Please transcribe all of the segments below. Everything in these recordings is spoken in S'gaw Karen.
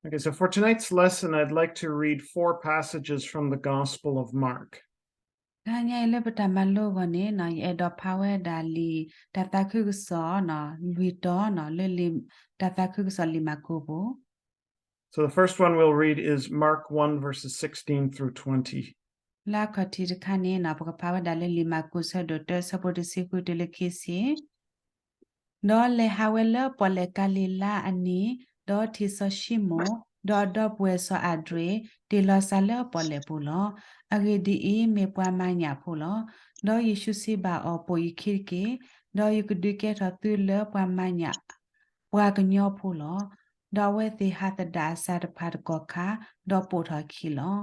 Okay, so for tonight's lesson, I'd like to read four passages from the Gospel of Mark. တဟါညါအံၤလၢပတၢ်မၤလိအဂီၢ်န့ၣ် ယအဲၣ်ဒိးဖးဝဲဒၣ်လံာ် တၢ်သးခုကစီၣ် လွံၢ်တီၤ လၢလံာ် တၢ်သးခုကစီၣ်လံာ်မၢ်ကူးပူၤ So the first one we'll read is Mark one, verses sixteen through twenty. လၢအခီၣ်ထံးတခါန့ၣ် ပကဖးဝဲဒၣ်လၢလံာ်မၢ်ကူးဆၢဒိၣ်တၢ ဆၢဖိတဆံဃုတုၤလၢခံဆံ ဒီးလဲၤဟးဝဲလၢပီၣ်လဲၣ်ကၤလံၤလါအနံၤ, ဒီးထံၣ်စီၤၡံမိၣ်, ဒီးအဒီပုၢ်ဝဲၢ်စီၤအၤဒြ့း, တ့ၢ်လီၤစၢ်လၢပီၣ်လဲၣ်ပူၤလီၤ. အဂ့ၢ်ဒ်အံၤ, မ့ၢ်ပှၤမၤညၣ်ဖိလီၤ. ဒီးယ့ၣ်ၡူးစံးဘၣ်အီၤ, ပိာ်ယခံတက့ၢ်, ဒီးယကဒုးကဲထီၣ်သုလၢပှၤမၤညၣ် ပှၤကညီဖိလီၤ. ဒီးအဝဲသ့ၣ်ဟးသဒၣ်အစၢ်တဖၣ်တကီၢ်ခါ, ဒီးပိာ်ထီၣ်အခံလီၤ.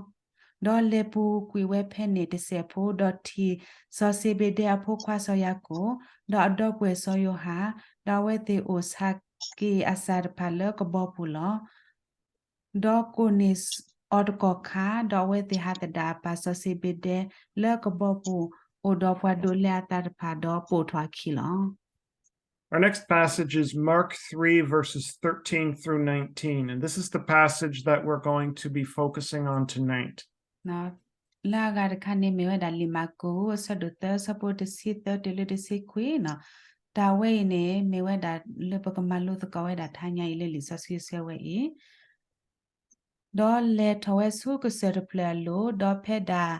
ဒီးလဲၤပူၤကွံာ်ဝဲဖဲန့ၣ်တစဲးဖိ, ဒီးထံၣ်စီၤစ့ဘ့ဒဲအဖိခွါစီၤယၤကိာ်, ဒီးအဒီပုၢ်ဝဲၢ်စီၤယိၤဟၣ်, ဒီးအဝဲသ့ၣ်အိၣ်ဆါက့ၤအစၢ်တဖၣ်လၢကဘီပူၤလီၤ. ဒီးကိးန့ၢ်အီၤတကီၢ်ခါ, ဒီးအဝဲသ့ၣ်ဟးသဒၣ်အပၢ်စီၤစ့ဘ့ဒဲလၢကဘီပူၤ, အိၣ်ဒီးပှၤဒိးလဲအသးတဖၣ်, ဒီးပိာ်ထီၣ်အခံလီၤ. Our next passage is Mark three, verses thirteen through nineteen, and this is the passage that we're going to be focusing on tonight. လၢအဂၤတခါန့ၣ် မ့ၢ်ဝဲဒၣ်လံာ်မၢ်ကူး အဆၢဒိၣ်သၢ ဆၢဖိတဆံသၢတုၤလၢတဆံခွံန့ၣ်, တၢ်ဝဲအံၤန့ၣ် မ့ၢ်ဝဲဒၣ်လၢပကမၤလိသကိးဝဲဒၣ်တဟါညါအံၤလၢလံာ်စီဆှံအဆၢဝဲအံၤ ဒီးလဲၤထီၣ်ဝဲဆူကစၢၢ်တဖျၢၣ်အလိၤ, ဒီးဖဲဒၣ်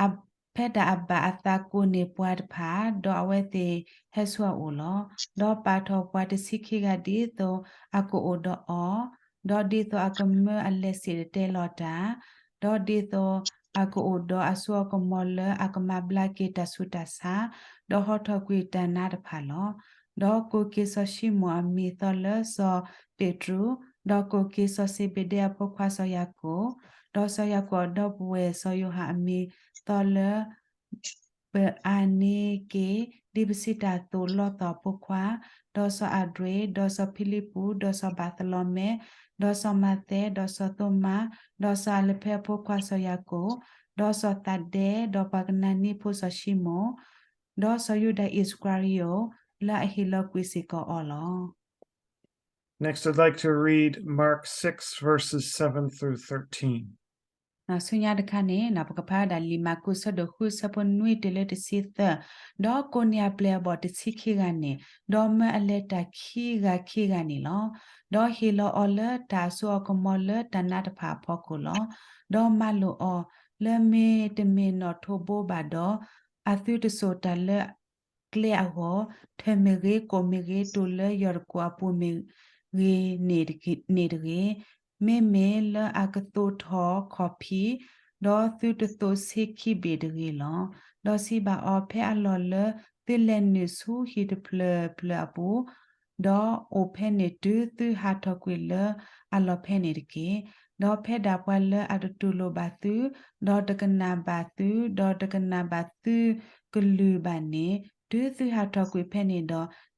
အ ဖဲဒၣ်အဘၣ်အသးကိးန့ၢ်ပှၤတဖၣ်, ဒီးအဝဲသ့ၣ်ဟဲဆူအအိၣ်လီၤ. ဒီးပာ်ထီၣ်ပှၤတဆံခံဂၤဒ်သိးအကအိၣ်ဒီးအီၤ, ဒီးဒ်သိးအကမၢအလဲၤစံၣ်တဲၤတဲလီၤတၢ်, ဒီးဒ်သိးအကအိၣ်ဒီးအစိအကမီၤလၢအကမၤဘျါက့ၤတၢ်ဆူးတၢ်ဆါ, ဒီးဟီထီၣ်ကွံာ်တၢ်နါတဖၣ်လီၤ. ဒီးကိးက့ၤစီၤၡံမိၣ်အမံၤသီလၢစီၤပ့းတရူး, ဒီးကိးက့ၤစီၤစ့ဘ့ဒဲအဖိခွါစီၤယၤကိာ်, ဒီးစီၤယၤကိာ်အဒီပုၢ်ဝဲၢ်စီၤယိၤဟၣ်အမံၤသီလၢ ပအၤန့က့ၤ ဒ်ပစံးတၢ်အသိးလီသီၣ်အဖိခွါ, ဒီးစီၤအၤဒြ့း, ဒီးစီၤဖံလံပူး, ဒီးစီၤဘၤသလီမဲ, ဒီးစီၤမးသဲ, ဒီးစီၤသိမါ, ဒီးစီၤအၤလဖဲအဖိခွါစီၤယၤကိာ်, ဒီးစီၤသးဒဲ, ဒီးပှၤကနၤနံဖိစီၤၡံမိၣ်, ဒီးစီၤယူဒၤအံၣ်စကၤရံယိာ် လၢအဟ့ၣ်လီၤကွံာ်စ့ၢ်ကီးအီၤလီၤ. Next, I'd like to read Mark six, verses seven through thirteen. ဆူညါတခါန့ၣ် ပကဖးဝဲဒၣ်လံာ်မၢ်ကူးဆၢဒိၣ်ဃု ဆၢဖိနွံတုၤလၢတဆံသၢ, ဒီးကိးန့ၢ်အပျဲၢ်အဘီၣ်တဆံခံဂၤန့ၣ်, ဒီးမၢအလဲၤတၢ်ခံဂၤခံဂၤန့ၣ်လီၤ. ဒီးဟ့ၣ်လီၤအီၤလၢတၢ်အစိအကမီၤလၢတၢ်နါတဖၣ်အဖီခိၣ်လီၤ. ဒီးမၤလိာ်အီၤလၢမ့တမ့ၢ်နီၣ်ထိးဘိဘၣ်ဒီး အသုတစိာ်တၢ်လၢ ကျဲအဂီၢ်, ထၢၣ်မ့ၢ်ဂ့ၤ, ကိၣ်မ့ၢ်ဂ့ၤ, တိၢ်လၢယီၢ်တကိးအပူၤမ့ၢ်ဂ့ၤန့ၣ်တဂ့ၤ, မ့မ့ၢ်လၢအကသိးထီၣ်ခီၣ်ဖံး, ဒီးသုတသိးဆ့ခံဘ့ၣ်တဂ့ၤလီၤ. ဒီးစံးဘၣ်အီၤ, ဖဲအလီၢ်လၢသုလဲၤနုာ်ဆူဟံၣ်တဖျၢၣ်ဖျၢၣ်အပူၤ, ဒီးအိၣ်ဖဲန့ၣ်တုၤသုဟးထီၣ်ကွံာ်လၢအလီၢ်ဖဲန့ၣ်တက့ၢ်. ဒီးဖဲဒၣ်ပှၤလၢအတတူၢ်လိာ်ဘၣ်သု, ဒီးတကနၣ်ဘၣ်သု, ဒီးတကနၣ်ဘၣ်သုကလုၢ်ဘၣ်န့ၣ်, တုၤသုဟးထီၣ်ကွံာ်ဖဲန့ၣ်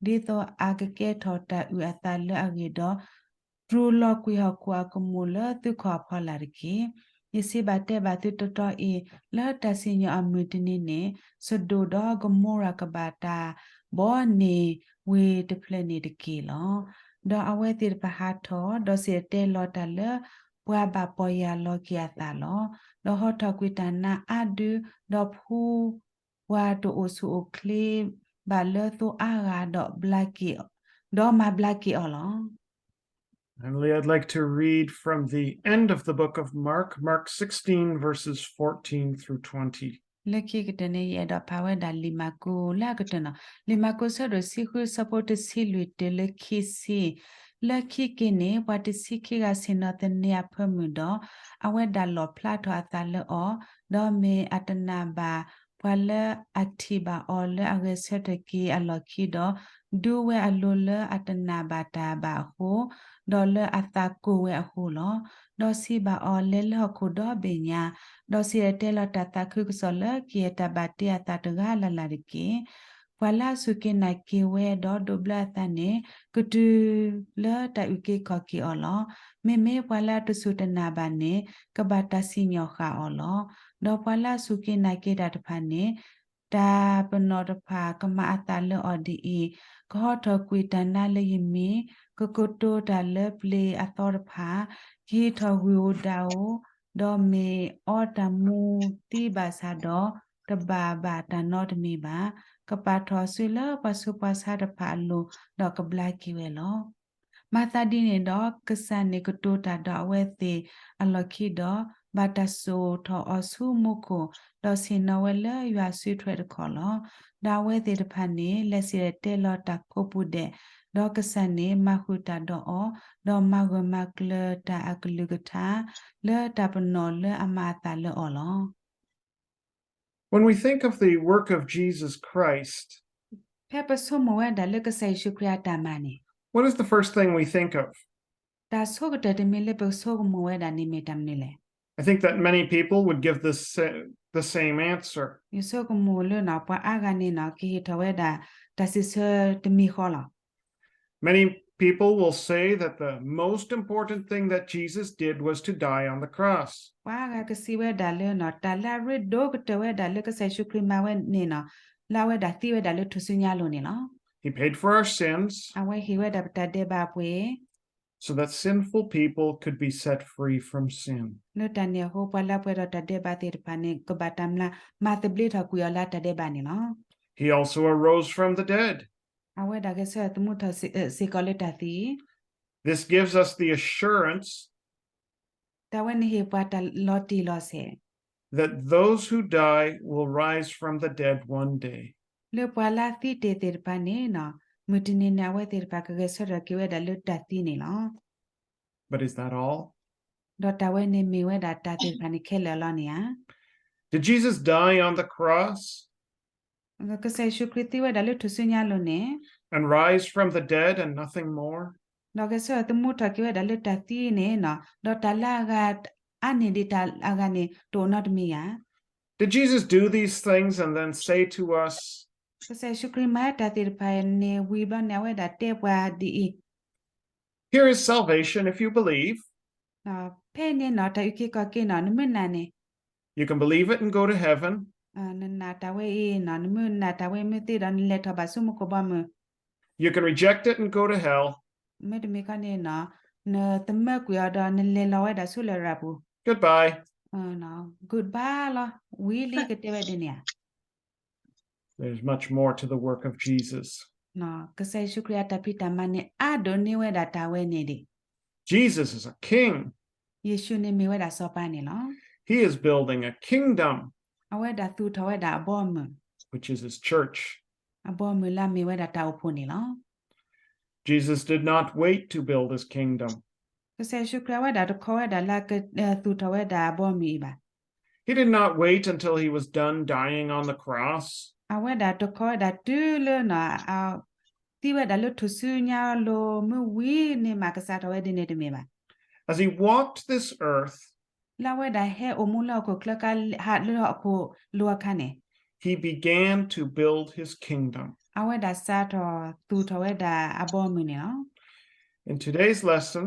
ဒီး, ဒ်သိးအကကဲထီၣ်တၢ်အုၣ်အသးလၢအဂ့ၤဒီး, တူၢ်လိာ်ကွံာ်ဟီၣ်ခိၣ်အကမူၣ်လၢသုခီၣ်အဖီလာ်တက့ၢ်. ယစံးဘၣ်တဲဘၣ်သုတီတီအံၤ, လၢတၢ်စံၣ်ညီၣ်အမုၢ်တနံၤန့ၣ်, စဒိၣ်ဒီးကမိရၤကဘၣ်တၢ်ဘီန့ၢ်ဝ့ၢ်တဖျၢၣ်န့ၣ်တက့ၢ်လီၤ. ဒီးအဝဲသ့ၣ်တဖၣ်ဟးထီၣ်, ဒီးစံၣ်တဲၤတဲလီၤတၢ်လၢပှၤဘၣ်ပီၢ်ယၢ်လီၤက့ၤအသးလီၤ. ဒီးဟီထီၣ်ကွံာ်တၢ်နါအါဒု, ဒီးဖှူ ပှၤတအိၣ်ဆူၣ်အိၣ်ချ့ဘၣ်လၢသိအါဂၤဒီးဘျါက့ၤ, ဒီးမၤဘျါက့ၤအီၤလီၤ. Finally, I'd like to read from the end of the book of Mark, Mark sixteen, verses fourteen through twenty. လၢခံကတၢၢ်န့ၣ် ယအဲၣ်ဒိးဖးဝဲဒၣ်လံာ်မၢ်ကူးလၢအကတၢၢ်န့ၣ်, လံာ်မၢ်ကူးဆၢဒိၣ်ဆံဃု ဆၢဖိတဆံလွံၢ်တုၤလၢခံဆံ လၢခံက့ၤန့ၣ် ပှၤတဆံခံဂၤဆ့ၣ်နီၤသန့ၤအဖၢမုၢ်ဒီး, အဝဲဒၣ်လီၣ်ဖျါထီၣ်အသးလၢအီၤ, ဒီးမ့ၢ်အတနာ်ဘၣ်ပှၤလၢအထံၣ်ဘၣ်အီၤလၢအဂဲၤဆၢထၢၣ်က့ၤအလီၢ်ခံဒီး, ဒူဝဲအလိၤလၢအတနာ်ဘၣ်တၢ်ဘၣ်အဃိ, ဒီးလၢအသးကိၢ်ဝဲအဃိလီၤ. ဒီးစံးဘၣ်အီၤ, လဲၤလၢဟီၣ်ခိၣ်ဒီဘ့ၣ်ညါ, ဒီးစံၣ်တဲၤတဲလီၤတၢ်သးခုကစီၣ်လၢကယဲၢ်တၢ်ဘၣ်တ့အသးတဂၤလၢ်လၢ်တက့ၢ်. ပှၤလၢအစူၢ်က့ၤနာ်က့ၤဝဲဒီးဒိးဘျၢအသးန့ၣ်, ကတုၤလၢတၢ်အုၣ်က့ၤခီၣ်က့ၤအီၤလီၤ. မ့မ့ၢ်ပှၤလၢအတစူၢ်တနာ်ဘၣ်န့ၣ်, ကဘၣ်တၢ်စံၣ်ညီၣ်ဃာ်အီၤလီၤ. ဒီးပှၤလၢအစူၢ်က့ၤနာ်က့ၤတၢ်တဖၣ်န့ၣ်, တၢ်ပနီၣ်တဖၣ်ကမၤအသးလၢအီၤဒ်အံၤ, ကဟီထီၣ်ကွံာ်တၢ်နါလၢယမံၤ, ကကတိၤတၢ်လၢပျ့ၤအသီတဖၣ်, ကဟံးထီၣ်ဂံၢ်ဧိၤဒၣ်ဧိၤ, ဒီးမ့ၢ်အီတၢ်မူသံဘၣ်ဆၣ်ဒီး, တဘၣ်ဘၣ်တၢ်နီတမံၤဘၣ်. ကပာ်ထီၣ်အစုလၢပှၤဆူးပှၤဆါတဖၣ်အလိၤ, ဒီးကဘျါက့ၤဝဲလီၤ. မၤသးဒ်န့ၣ်ဒီး, ကစၢ်န့ၣ်ကတိၤတၢ်ဒီးအဝဲသ့ၣ်အလီၢ်ခံဒီး, ဘၣ်တၢ်စိာ်ထီၣ်အီၤဆူမူခိၣ်, ဒီးဆ့ၣ်နီၤဝဲလၢယွၤအစုထွဲတခီလီၤ. ဒီးအဝဲသ့ၣ်တဖၣ်န့ၣ် လဲၤစံၣ်တဲၤတဲလီၤတၢ်ကိးပူၤဒဲး, ဒီးကစၢ်န့ၣ်မၤဃုာ်တၢ်ဒီးအီၤ, ဒီးမၤဂၢၢ်မၤကျၢၤတၢ်အကလုၢ်ကထါ, လၢတၢ်ပနီၣ်လၢအမၤအသးလၢအီၤလီၤ. When we think of the work of Jesus Christ, ဖဲပဆိကမိၣ်ဝဲဒၣ်လၢကစၢ်ယ့ၣ်ၡူးခရံာ်အတၢ်မၤန့ၣ်, what is the first thing we think of? တၢ်ဆိကတၢၢ်တမံၤလၢပကဆိကမိၣ်ဝဲဒၣ်န့ၣ်မ့ၢ်တၢ်မနုၤလဲၣ်. I think that many people would give this sa- the same answer. ယဆိကမိၣ်လၢနီၤ ပှၤအါဂၤန့ၣ်နီၤ ကဟ့ၣ်ထီၣ်ဝဲဒၣ် တၢ်စံးဆၢတမံၤဃီလီၤ. Many people will say that the most important thing that Jesus did was to die on the cross. ပှၤအါဂၤကစံးဝဲဒၣ်လၢနီၤ တၢ်လၢအရ့ဒိၣ်ကတၢၢ်ဝဲဒၣ်လၢကစၢ်ယ့ၣ်ၡူးခရံာ်မၤဝဲန့ၣ်နီၤ လၢအဝဲဒၣ်သံဝဲဒၣ်လၢထူၣ်စုညါအလိၤန့ၣ်လီၤ. He paid for our sins. အဝဲဟ့ၣ်ဝဲဒၣ်ပတၢ်ဒဲးဘးအပှ့ၤ So that sinful people could be set free from sin. လၢတၢ်န့ၣ်အဃိ ပှၤလၢအပှဲၤဒီးတၢ်ဒဲးဘးသ့ၣ်တဖၣ်န့ၣ် ကဘၣ်တၢ်မျၢ် မၤသဘျ့ထီၣ်ကွံာ်အီၤလၢအတၢ်ဒဲးဘးန့ၣ်လီၤ. He also arose from the dead. အဝဲဒၣ်ဂဲၤဆၢထၢၣ်သမူထီၣ်စ့ၢ်ကီးလၢတၢ်သံ This gives us the assurance တၢ်ဝဲန့ၣ်ဟ့ၣ်ပှၤတၢ်လီၤတံၢ်လီၤဆဲး that those who die will rise from the dead one day. လၢပှၤလၢအသံတ့ၢ်သ့ၣ်တဖၣ်န့ၣ်နီၤ မုၢ်တနံၤန့ၣ် အဝဲသ့ၣ်တဖၣ်ကဂဲၤဆၢထၢၣ်က့ၤဝဲဒၣ်လၢတၢ်သံန့ၣ်လီၤ. But is that all? ဒီးတၢ်ဝဲန့ၣ်မ့ၢ်ဝဲဒၣ်တၢ်သ့ၣ်တဖၣ်န့ၣ်ခဲလၢာ်လီၤန့ၣ်ဧါ. Did Jesus die on the cross? ကစၢ်ယ့ၣ်ၡူးခရံာ်သံဝဲဒၣ်လၢထူၣ်စုညါအလိၤန့ၣ် And rise from the dead and nothing more? ဒီးဂဲၤဆၢထၢၣ်သမူထီၣ်က့ၤဝဲဒၣ်လၢတၢ်သံန့ၣ်နီၤ ဒီးတၢ်လၢအဂၤ အါန့ၢ်ဒံးတၢ်အဂၤန့ၣ် တအိၣ်နီတမံၤဧါ. Did Jesus do these things and then say to us, ကစၢ်ယ့ၣ်ၡူးခရံာ်မၤတၢ်သ့ၣ်တဖၣ်န့ၣ်ဝံၤဘျီန့ၣ် အဝဲဒၣ်တဲပှၤဒ်အံၤ, Here is salvation if you believe. ဖဲန့ၣ်နီၤ တၢ်အုၣ်က့ၤခီၣ်က့ၤနီၤ နမ့ၢ်နာ်န့ၣ် You can believe it and go to heaven. နနာ်တၢ်ဝဲအံၤနီၤ နမ့ၢ်နာ်တၢ်ဝဲမ့ၢ်သ့ဒီး နလဲၤထီၣ်ဘၣ်ဆူမူခိၣ်ဘီမုၢ် You can reject it and go to hell. မ့တမ့ၢ်ခီန့ၣ်နီၤ နသမၢကွံာ်အီၤဒီး နလဲၤလီၤဝဲဒၣ်ဆူလဲၤရၤပူၤ Goodbye. Goodbye လီၤ. ဝံၤလံကတဲဝဲဒ်န့ၣ်ဧါ. There's much more to the work of Jesus. ကစၢ်ယ့ၣ်ၡူးခရံာ်အတၢ်ဖံးတၢ်မၤန့ၣ် အါဒိၣ်န့ၢ်ဝဲဒၣ်တၢ်ဝဲန့ၣ်ဒံး Jesus is a king. ယ့ၣ်ၡူးန့ၣ်မ့ၢ်ဝဲဒၣ်စီၤပၤန့ၣ်လီၤ. He is building a kingdom. အဝဲဒၣ်သူၣ်ထီၣ်ဝဲဒၣ်အဘီအမုၢ် Which is his church. အဘီအမုၢ်လၢအမ့ၢ်ဝဲဒၣ်တၢ်အိၣ်ဖှိၣ်န့ၣ်လီၤ. Jesus did not wait to build his kingdom. ကစၢ်ယ့ၣ်ၡူးခရံာ်အဝဲဒၣ်တခီဝဲဒၣ်လၢကသူၣ်ထီၣ်ဝဲဒၣ်အဘီအမုၢ်အံၤဘၣ်. He did not wait until he was done dying on the cross. အဝဲဒၣ်တခီဝဲဒၣ်တုၤလၢနီၤ သံဝဲဒၣ်လၢထူၣ်စုညါအလိၤမ့ၢ်ဝံၤန့ၣ်မး ကစးထီၣ်ဝဲဒ်န့ၣ်တမ့ၢ်ဘၣ်. As he walked this earth, လၢအဝဲဒၣ်ဟဲအိၣ်မူလၢဟီၣ်ခိၣ်ချၢကဟးလၢဟီၣ်ခိၣ်လိၤအခါန့ၣ် he began to build his kingdom. အဝဲဒၣ်စးထီၣ်သူၣ်ထီၣ်ဝဲဒၣ်အဘီအမုၢ်န့ၣ်လီၤ. In today's lesson,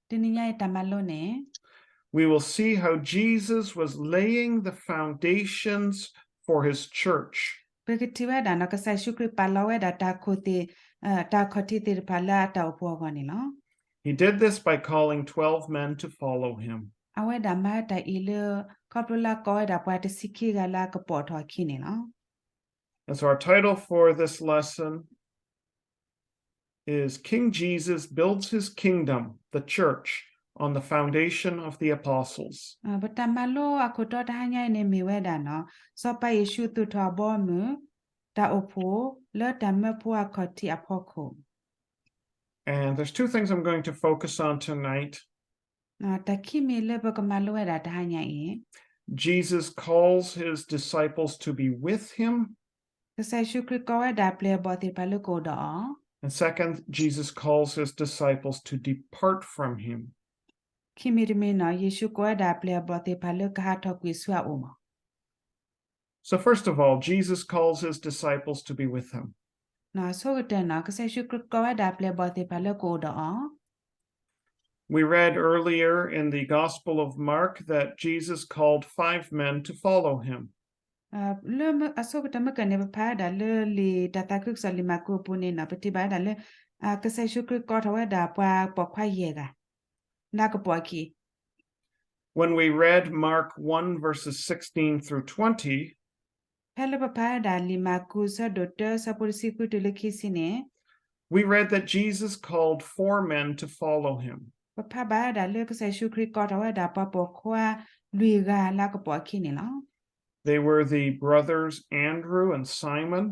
တနံၤညါအံၤတၢ်မၤလိန့ၣ် we will see how Jesus was laying the foundations for his church. ပကထံၣ်ဝဲဒၣ်နီၤ ကစၢ်ယ့ၣ်ၡူးခရံာ်ပာ်လီၤဝဲဒၣ်တၢ်ခိၣ်သ့ၣ် တၢ်ခီၣ်ထံးသ့ၣ်တဖၣ်လၢအတၢ်အိၣ်ဖှိၣ်အဂီၢ်န့ၣ်လီၤ. He did this by calling twelve men to follow him. အဝဲဒၣ်မၤတၢ်အံၤလၢ ခီဖျိလၢကိးဝဲဒၣ်ပှၤတဆံခံဂၤလၢအကပိာ်ထီၣ်အခံန့ၣ်လီၤ. And so our title for this lesson is King Jesus Builds His Kingdom, the Church, on the Foundation of the Apostles. ပတၢ်မၤလိအခိၣ်တီတဟါညါအံၤန့ၣ်မ့ၢ်ဝဲဒၣ်နီၤ စီၤပၤယ့ၣ်ၡူးသူၣ်ထီၣ်အဘီအမုၢ် တၢ်အိၣ်ဖှိၣ် လၢတၢ်မၢဖိအခီၣ်ထံးအဖီခိၣ် And there's two things I'm going to focus on tonight. တၢ်ခံမံၤလၢပကမၤလိဝဲဒၣ်တဟါညါအံၤ Jesus calls his disciples to be with him. ကစၢ်ယ့ၣ်ၡူးခရံာ်ကိးဝဲဒၣ်အပျဲၢ်အဘီၣ်သ့ၣ်တဖၣ်လၢကအိၣ်ဒီးအီၤ And second, Jesus calls his disciples to depart from him. ခံမံၤတမံၤနီၤ ယ့ၣ်ၡူးကိးဝဲဒၣ်အပျဲၢ်အဘီၣ်သ့ၣ်တဖၣ်လၢကဟးထီၣ်ကွံာ်ဆူအအိၣ်မး So first of all, Jesus calls his disciples to be with him. အဆိကတၢၢ်နီၤ ကစၢ်ယ့ၣ်ၡူးခရံာ်ကိးဝဲဒၣ်အပျဲၢ်အဘီၣ်သ့ၣ်တဖၣ်လၢကအိၣ်ဒီးအီၤ We read earlier in the Gospel of Mark that Jesus called five men to follow him. လၢအဆိကတၢၢ်မုၢ်ကၢန့ၣ် ပဖးဝဲဒၣ်လၢလံာ်တၢ်သးခုကစီၣ်လံာ်မၢ်ကူးအပူၤန့ၣ်နီၤ ပထံၣ်ဘၣ်ဝဲဒၣ်လၢ ကစၢ်ယ့ၣ်ၡူးခရံာ်ကိးထီၣ်ဝဲဒၣ်ပှၤပိာ်ခွါယဲၢ်ဂၤ လၢအကပိာ်အခံ When we read Mark one verses sixteen through twenty, ဖဲလၢပဖးဝဲဒၣ်လံာ်မၢ်ကူးဆၢဒိၣ်တၢဆၢဖိတဆံဃုတုၤလၢခံဆံန့ၣ် we read that Jesus called four men to follow him. ပဖးဘၣ်ဝဲဒၣ်လၢကစၢ်ယ့ၣ်ၡူးခရံာ်ကိးထီၣ်ဝဲဒၣ်ပှၤပိာ်ခွါလွံၢ်ဂၤလၢအကပိာ်အခံန့ၣ်လီၤ. They were the brothers Andrew and Simon.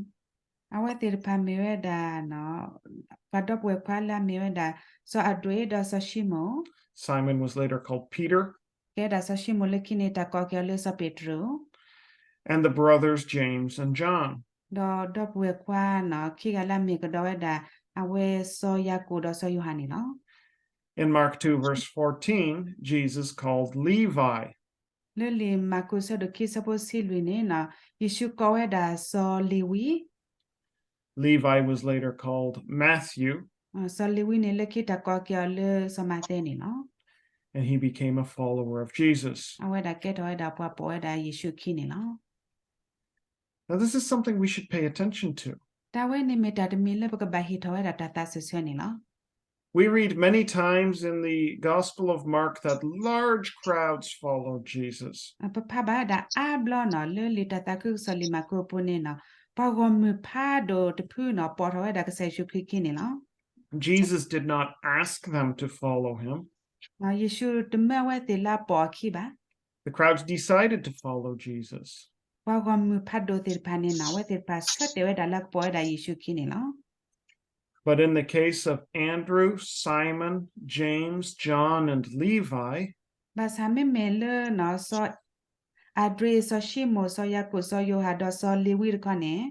အဝဲသ့ၣ်တဖၣ်မ့ၢ်ဝဲဒၣ် ပှၤဒီပုၢ်ဝဲၢ်ခွါလၢအမ့ၢ်ဝဲဒၣ် စီၤအၤဒြ့းဒီးစီၤၡံမိၣ် Simon was later called Peter. ကဲဒၣ်စီၤၡံမိၣ်လၢခံန့ၣ် တၢ်ကိးက့ၤအီၤလၢစီၤပ့းတရူး And the brothers James and John. ဒီးဒီပုၢ်ဝဲၢ်ခွါ ခံဂၤလၢအမ့ၢ်ကဒီးဝဲဒၣ် အဝဲစီၤယၤကိာ်ဒီးစီၤယိၤဟၣ်န့ၣ်လီၤ. In Mark two verse fourteen, Jesus called Levi. လၢလံာ်မၢ်ကူးဆၢဒိၣ်ခံဆၢဖိဆံလွံၢ်န့ၣ် ယ့ၣ်ၡူးကိးဝဲဒၣ်စီၤလ့ၤဝံ Levi was later called Matthew. စီၤလ့ၤဝံန့ၣ် လၢခံတၢ်ကိးက့ၤအီၤလၢစီၤမးသဲန့ၣ်လီၤ. And he became a follower of Jesus. အဝဲဒၣ်ကဲထီၣ်ဝဲဒၣ်ပှၤပိာ်ဝဲဒၣ်ယ့ၣ်ၡူးအခံန့ၣ်လီၤ. Now, this is something we should pay attention to. တၢ်ဝဲန့ၣ်မ့ၢ်တၢ်တမံၤလၢပကဘၣ်ဟ့ၣ်ထီၣ်ဝဲဒၣ်တၢ်သးစၢၢ်ဆၢန့ၣ်လီၤ. We read many times in the Gospel of Mark that large crowds followed Jesus. ပဖးဘၣ်ဝဲဒၣ်အါဘျီနီၤ လၢလံာ်တၢ်သးခုကစီၣ်လံာ်မၢ်ကူးအပူၤန့ၣ်နီၤ ပှၤဂီၢ်မုၢ်ဖးဒိၣ်တဖုနီၤ ပိာ်ထီၣ်ဝဲဒၣ်ကစၢ်ယ့ၣ်ၡူးခရံာ်အခံန့ၣ်လီၤ. Jesus did not ask them to follow him. ယ့ၣ်ၡူးတမၢအဝဲသ့ၣ်လၢအပိာ်အခံဘၣ်. The crowds decided to follow Jesus. ပှၤဂီၢ်မုၢ်ဖးဒိၣ်သ့ၣ်တဖၣ်န့ၣ်နီၤ အဝဲသ့ၣ်တဖၣ်ဆၢတဲာ်ဝဲဒၣ်လၢကပိာ်ဝဲဒၣ်ယ့ၣ်ၡူးအခံန့ၣ်လီၤ. But in the case of Andrew, Simon, James, John, and Levi, ဘၣ်ဆၣ်မ့မ့ၢ်လၢ စီၤအၤဒြ့း စီၤၡံမိၣ် စီၤယၤကိာ် စီၤယိၤဟၣ် ဒီးစီၤလ့ၤဝံတခီန့ၣ်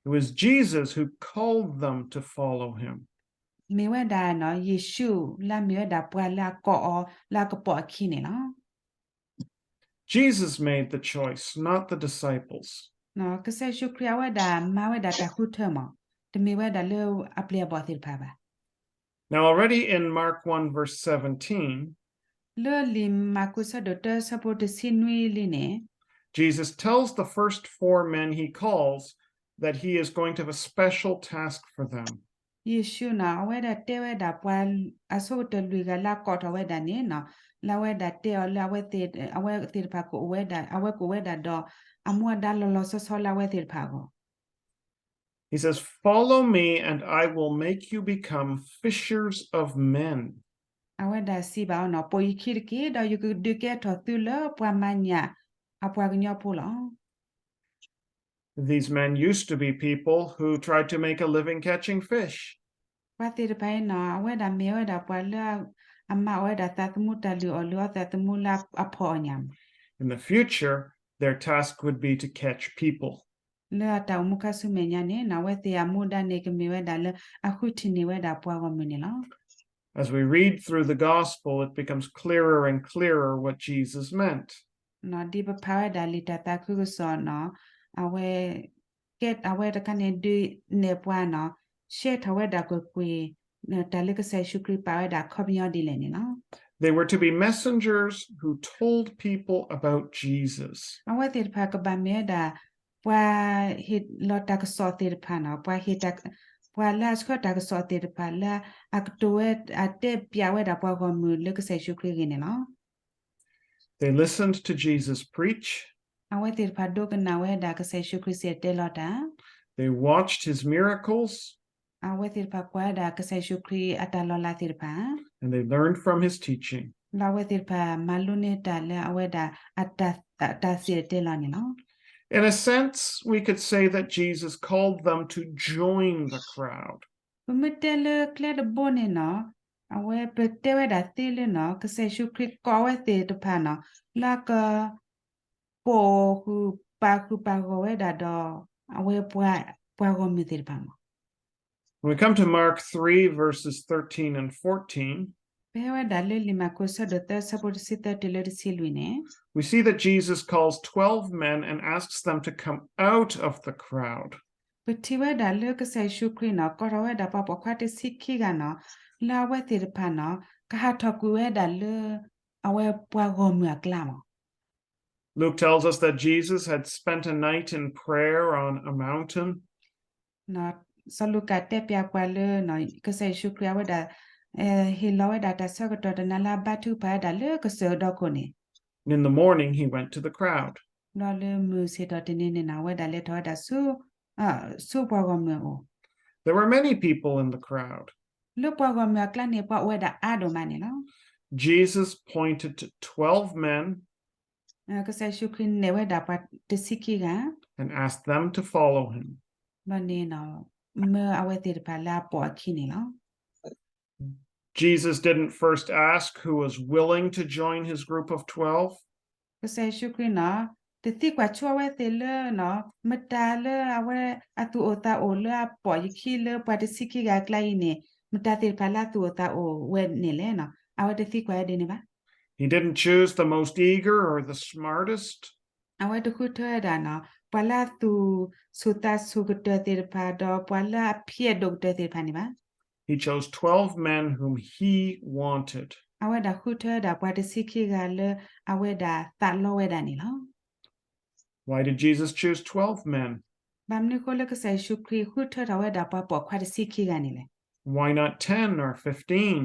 it was Jesus who called them to follow him. မ့ၢ်ဝဲဒၣ် ယ့ၣ်ၡူးလၢအမ့ၢ်ဝဲဒၣ်ပှၤလၢအကိးအီၤလၢအကပိာ်အခံန့ၣ်လီၤ. Jesus made the choice, not the disciples. ကစၢ်ယ့ၣ်ၡူးခရံာ်အဝဲဒၣ်မၤဝဲဒၣ်တၢ်ဃုထၢမး, တမ့ၢ်ဝဲဒၣ်လၢအပျဲၢ်အဘီၣ်သ့ၣ်တဖၣ်ဘၣ်. Now, already in Mark one verse seventeen, လၢလံာ်မၢ်ကူးဆၢဒိၣ်တၢဆၢဖိတဆံနွံလံန့ၣ် Jesus tells the first four men he calls that he is going to have a special task for them. ယ့ၣ်ၡူးန့ၣ် အဝဲဒၣ်တဲဝဲဒၣ်ပှၤအဆိကတၢၢ်လွံၢ်ဂၤလၢအကိးထီၣ်ဝဲဒၣ်န့ၣ် လၢအဝဲဒၣ်တဲအီၤလၢ အဝဲသ့ၣ်တဖၣ်ကအိၣ်ဝဲဒၣ်, အဝဲကအိၣ်ဝဲဒၣ်ဒီး အမူအဒါလီၤလီၤဆီဆီလၢအဝဲသ့ၣ်တဖၣ်အဂီၢ် He says, Follow me and I will make you become fishers of men. အဝဲဒၣ်စံးဘၣ်အီၤန့ၣ် ပိာ်ယခံတက့ၢ် ဒီးယကဒုးကဲထီၣ်သုလၢပှၤမၤညၣ်အပှၤကညီဖိလီၤ. These men used to be people who tried to make a living catching fish. ပှၤသ့ၣ်တဖၣ်အံၤန့ၣ် အဝဲဒၣ်မ့ၢ်ဝဲဒၣ်ပှၤလၢ အမၤအီၣ်ဝဲဒၣ်သးသမူတၢ်လုၢ်အီၣ်လုၢ်အီသးသမူလၢအဖီၣ်အီၣ်ညၣ်မး In the future, their task would be to catch people. လၢအတၢ်အိၣ်မူခါဆူမဲာ်ညါန့ၣ် အဝဲသ့ၣ်အမူဒါန့ၣ် ကမ့ၢ်ဝဲဒၣ်လၢအဃုထံၣ်န့ၢ်ဝဲဒၣ်ပှၤဂီၢ်မုၢ်န့ၣ်လီၤ. As we read through the gospel, it becomes clearer and clearer what Jesus meant. ဒ်ပဖးဝဲဒၣ်လံာ်တၢ်သးခုကစီၣ်န့ၣ် အဝဲ ကဲအဝဲတခါန့ၣ် ဒုးနဲၣ်ပှၤန့ၣ် ရှဲထီၣ်ဝဲဒၣ်ကွ့ၢ်ကွ့ၢ် တၢ်လၢကစၢ်ယ့ၣ်ၡူးခရံာ်ပာ်ဝဲဒၣ်အခီပညီဒ်လဲၣ်န့ၣ်လီၤ. They were to be messengers who told people about Jesus. အဝဲသ့ၣ်တဖၣ်ကဘၣ်မ့ၢ်ဝဲဒၣ် ပှၤဟ့ၣ်လီၤတၢ်ကစီၣ်သ့ၣ်တဖၣ်န့ၣ် ပှၤဟ့ၣ်တၢ် ပှၤလၢအဆှၢတၢ်ကစီၣ်သ့ၣ်တဖၣ်လၢ အကတိၤဝဲ အတဲပျးဝဲဒၣ်ပှၤဂီၢ်မုၢ်လၢကစၢ်ယ့ၣ်ၡူးခရံာ်အဂ့ၢ်န့ၣ်လီၤ. They listened to Jesus preach. အဝဲသ့ၣ်တဖၣ်ဒိကနၣ်ဝဲဒၣ်ကစၢ်ယ့ၣ်ၡူးခရံာ်စံၣ်တဲၤတဲလီၤတၢ် They watched his miracles. အဝဲသ့ၣ်တဖၣ်ကွၢ်ဝဲဒၣ်ကစၢ်ယ့ၣ်ၡူးခရံာ်အတၢ်လီၤလးသ့ၣ်တဖၣ် And they learned from his teaching. ဒီးအဝဲသ့ၣ်တဖၣ်မၤလိန့ၢ်တၢ်လၢအဝဲဒၣ် အတၢ်စံၣ်တဲၤတဲလီၤန့ၣ်လီၤ. In a sense, we could say that Jesus called them to join the crowd. ပမ့ၢ်တဲလၢကျဲတဘိန့ၣ်န့ၣ် အဝဲပတဲဝဲဒၣ်သ့လၢန့ၣ် ကစၢ်ယ့ၣ်ၡူးခရံာ်ကိးဝဲသ့ၣ်တဖၣ်န့ၣ် လၢက ပိာ်ဃုာ်ပာ်ဃုာ်ပာ်ဂီၢ်ဝဲဒၣ်ဒီး အဝဲပှၤဂီၢ်မုၢ်သ့ၣ်တဖၣ်န့ၣ်လီၤ. When we come to Mark three, verses thirteen and fourteen, ပဟဲဝဲဒၣ်လၢလံာ်မၢ်ကူး ဆၢဒိၣ်သၢ ဆၢဖိတဆံသၢတုၤလၢတဆံလွံၢ်န့ၣ် we see that Jesus calls twelve men and asks them to come out of the crowd. ပထံၣ်ဝဲဒၣ်လၢကစၢ်ယ့ၣ်ၡူးခရံာ်န့ၣ် ကိးထီၣ်ဝဲဒၣ်ပှၤပိာ်ခွါတဆံခံဂၤန့ၣ် လၢအဝဲသ့ၣ်တဖၣ်န့ၣ် ကဟးထီၣ်ကွံာ်ဝဲဒၣ်လၢ အဝဲပှၤဂီၢ်မုၢ်အကျါမး Luke tells us that Jesus had spent a night in prayer on a mountain. စီၤလူၤကၣ်တဲပျးပှၤလၢ ကစၢ်ယ့ၣ်ၡူးခရံာ်အဝဲဒၣ် ဟ့ၣ်လီၤဝဲဒၣ်တၢ်ဆၢကတီၢ်တနၤလၢအဘါထုကဖၣ်ဝဲဒၣ်လၢကစၢၢ်ဒီခိၣ်န့ၣ်, In the morning he went to the crowd. ဒီးလၢမုၢ်ဆ့ၣ်ထီၣ်တနံၤန့ၣ် အဝဲဒၣ်လဲၤထီၣ်ဝဲဒၣ်ဆူ ဆူပှၤဂီၢ်မုၢ်အအိၣ်. There were many people in the crowd. လၢပှၤဂီၢ်မုၢ်အကျါန့ၣ် ပှၤအိၣ်ဝဲဒၣ်အါဒိၣ်မးန့ၣ်လီၤ. Jesus pointed to twelve men ကစၢ်ယ့ၣ်ၡူးခရံာ်နဲၣ်ဝဲဒၣ်ပှၤတဆံခံဂၤ and asked them to follow him. ဒီးန့ၣ် မၢအဝဲသ့ၣ်တဖၣ်လၢအပိာ်အခံန့ၣ်လီၤ. Jesus didn't first ask who was willing to join his group of twelve. ကစၢ်ယ့ၣ်ၡူးခရံာ်န့ၣ် တသံကွၢ်ဆိအဝဲသ့ၣ်လၢ မတၤလၢအဝဲအသူၣ်အိၣ်သးအိၣ်လၢအပိာ်ယခံလၢပှၤတဆံခံဂၤအကျါအံၤန့ၣ် မတၤသ့ၣ်တဖၣ်လၢအသူၣ်အိၣ်သးအိၣ်ဝဲန့ၣ်လဲၣ်. အဝဲတသံကွၢ်ဝဲဒ်န့ၣ်ဘၣ်. He didn't choose the most eager or the smartest. အဝဲတဃုထၢဝဲဒၣ် ပှၤလၢအသူၣ်ဆူၣ်သးဆူၣ်ကတၢၢ်သ့ၣ်တဖၣ် ဒီးပှၤလၢအဖံးအဒိၣ်ကတၢၢ်သ့ၣ်တဖၣ်န့ၣ်ဘၣ်. He chose twelve men whom he wanted. အဝဲဒၣ်ဃုထၢဝဲဒၣ်ပှၤတဆံခံဂၤလၢအဝဲဒၣ်သးလီဝဲဒၣ်န့ၣ်လီၤ. Why did Jesus choose twelve men? ဘၣ်မနုၤအဃိလၢကစၢ်ယ့ၣ်ၡူးခရံာ်ဃုထၢထီၣ်ဝဲဒၣ်ပှၤပိာ်ခွါတဆံခံဂၤန့ၣ်လဲၣ်. Why not ten or fifteen?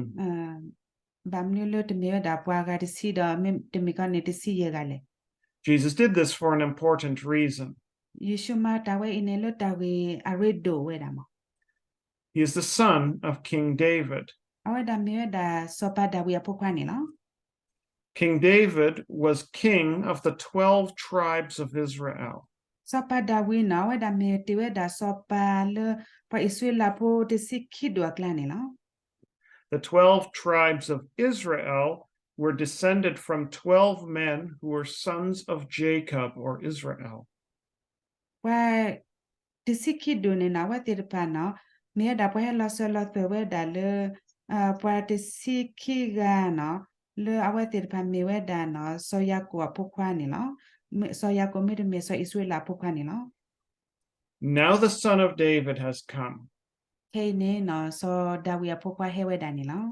ဘၣ်မနုၤလၢတမ့ၢ်ဝဲဒၣ်ပှၤဂၤတဆံဒီး တမ့ၢ်ကီန့ၣ်တဆံယဲၢ်ဂၤလဲၣ်. Jesus did this for an important reason. ယ့ၣ်ၡူးမၤတၢ်ဝဲအံၤန့ၣ်လၢတၢ်ဂ့ၢ်အရ့ဒိၣ်ဝဲဒၣ်မး. He is the son of King David. အဝဲဒၣ်မ့ၢ်ဝဲဒၣ်စီၤပၤဒၤဝံးအဖိခွါန့ၣ်လီၤ. King David was king of the twelve tribes of Israel. စီၤပၤဒၤဝံးန့ၣ် အဝဲဒၣ်မ့ၢ်တ့ၢ်ဝဲဒၣ်စီၤပၤလၢပှၤအံၣ်စရ့လးဖိတဆံခံဒူၣ်အကျါန့ၣ်လီၤ. The twelve tribes of Israel were descended from twelve men who were sons of Jacob or Israel. ပှၤတဆံခံဒူၣ်န့ၣ် အဝဲသ့ၣ်တဖၣ်န့ၣ် မ့ၢ်ဝဲဒၣ်ပှၤဟဲလီၤစၢၤလီၤသွဲၣ်ဝဲဒၣ်လၢ ပှၤတဆံခံဂၤန့ၣ် လၢအဝဲသ့ၣ်တဖၣ်မ့ၢ်ဝဲဒၣ်န့ၣ် စီၤယၤကိာ်အဖိခွါန့ၣ်လီၤ. စီၤယၤကိာ်မ့တမ့ၢ်စီၤအံၣ်စရ့လးအဖိခွါန့ၣ်လီၤ. Now the son of David has come. ခဲအံၤန့ၣ် စီၤဒၤဝံးအဖိခွါဟဲဝဲဒၣ်န့ၣ်လီၤ.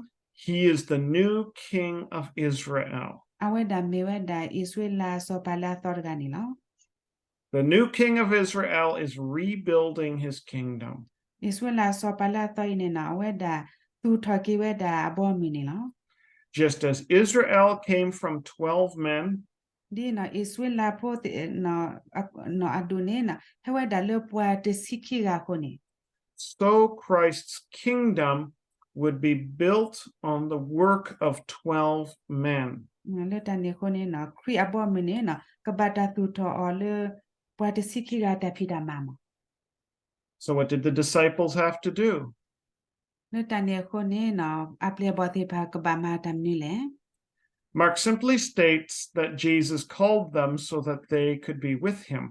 He is the new king of Israel. အဝဲဒၣ်မ့ၢ်ဝဲဒၣ်အံၣ်စရ့လးအစီၤပၤလၢအသီတဂၤန့ၣ်လီၤ. The new king of Israel is rebuilding his kingdom. အံၣ်စရ့လးအစီၤပၤလၢအသီအံၤန့ၣ် အဝဲဒၣ်သူၣ်ထီၣ်က့ၤဝဲဒၣ်အဘီအမုၢ်န့ၣ်လီၤ. Just as Israel came from twelve men, ဒ်အံၣ်စရ့လးဖိသ့ၣ် အဒိၣ်န့ၣ် ဟဲဝဲဒၣ်လၢပှၤတဆံခံဂၤအဃိန့ၣ် So Christ's kingdom would be built on the work of twelve men. လၢတၢ်န့ၣ်အဃိန့ၣ် ခရံာ်အဘီအမုၢ်န့ၣ် ကဘၣ်တၢ်သူၣ်ထီၣ်အီၤလၢ ပှၤတဆံခံဂၤတၢ်ဖံးတၢ်မၤမး. So what did the disciples have to do? လၢတၢ်န့ၣ်အဃိန့ၣ် အပျဲၢ်အဘီၣ်သ့ၣ်တဖၣ်ကဘၣ်မၤတၢ်မနုၤလဲၣ်. Mark simply states that Jesus called them so that they could be with him.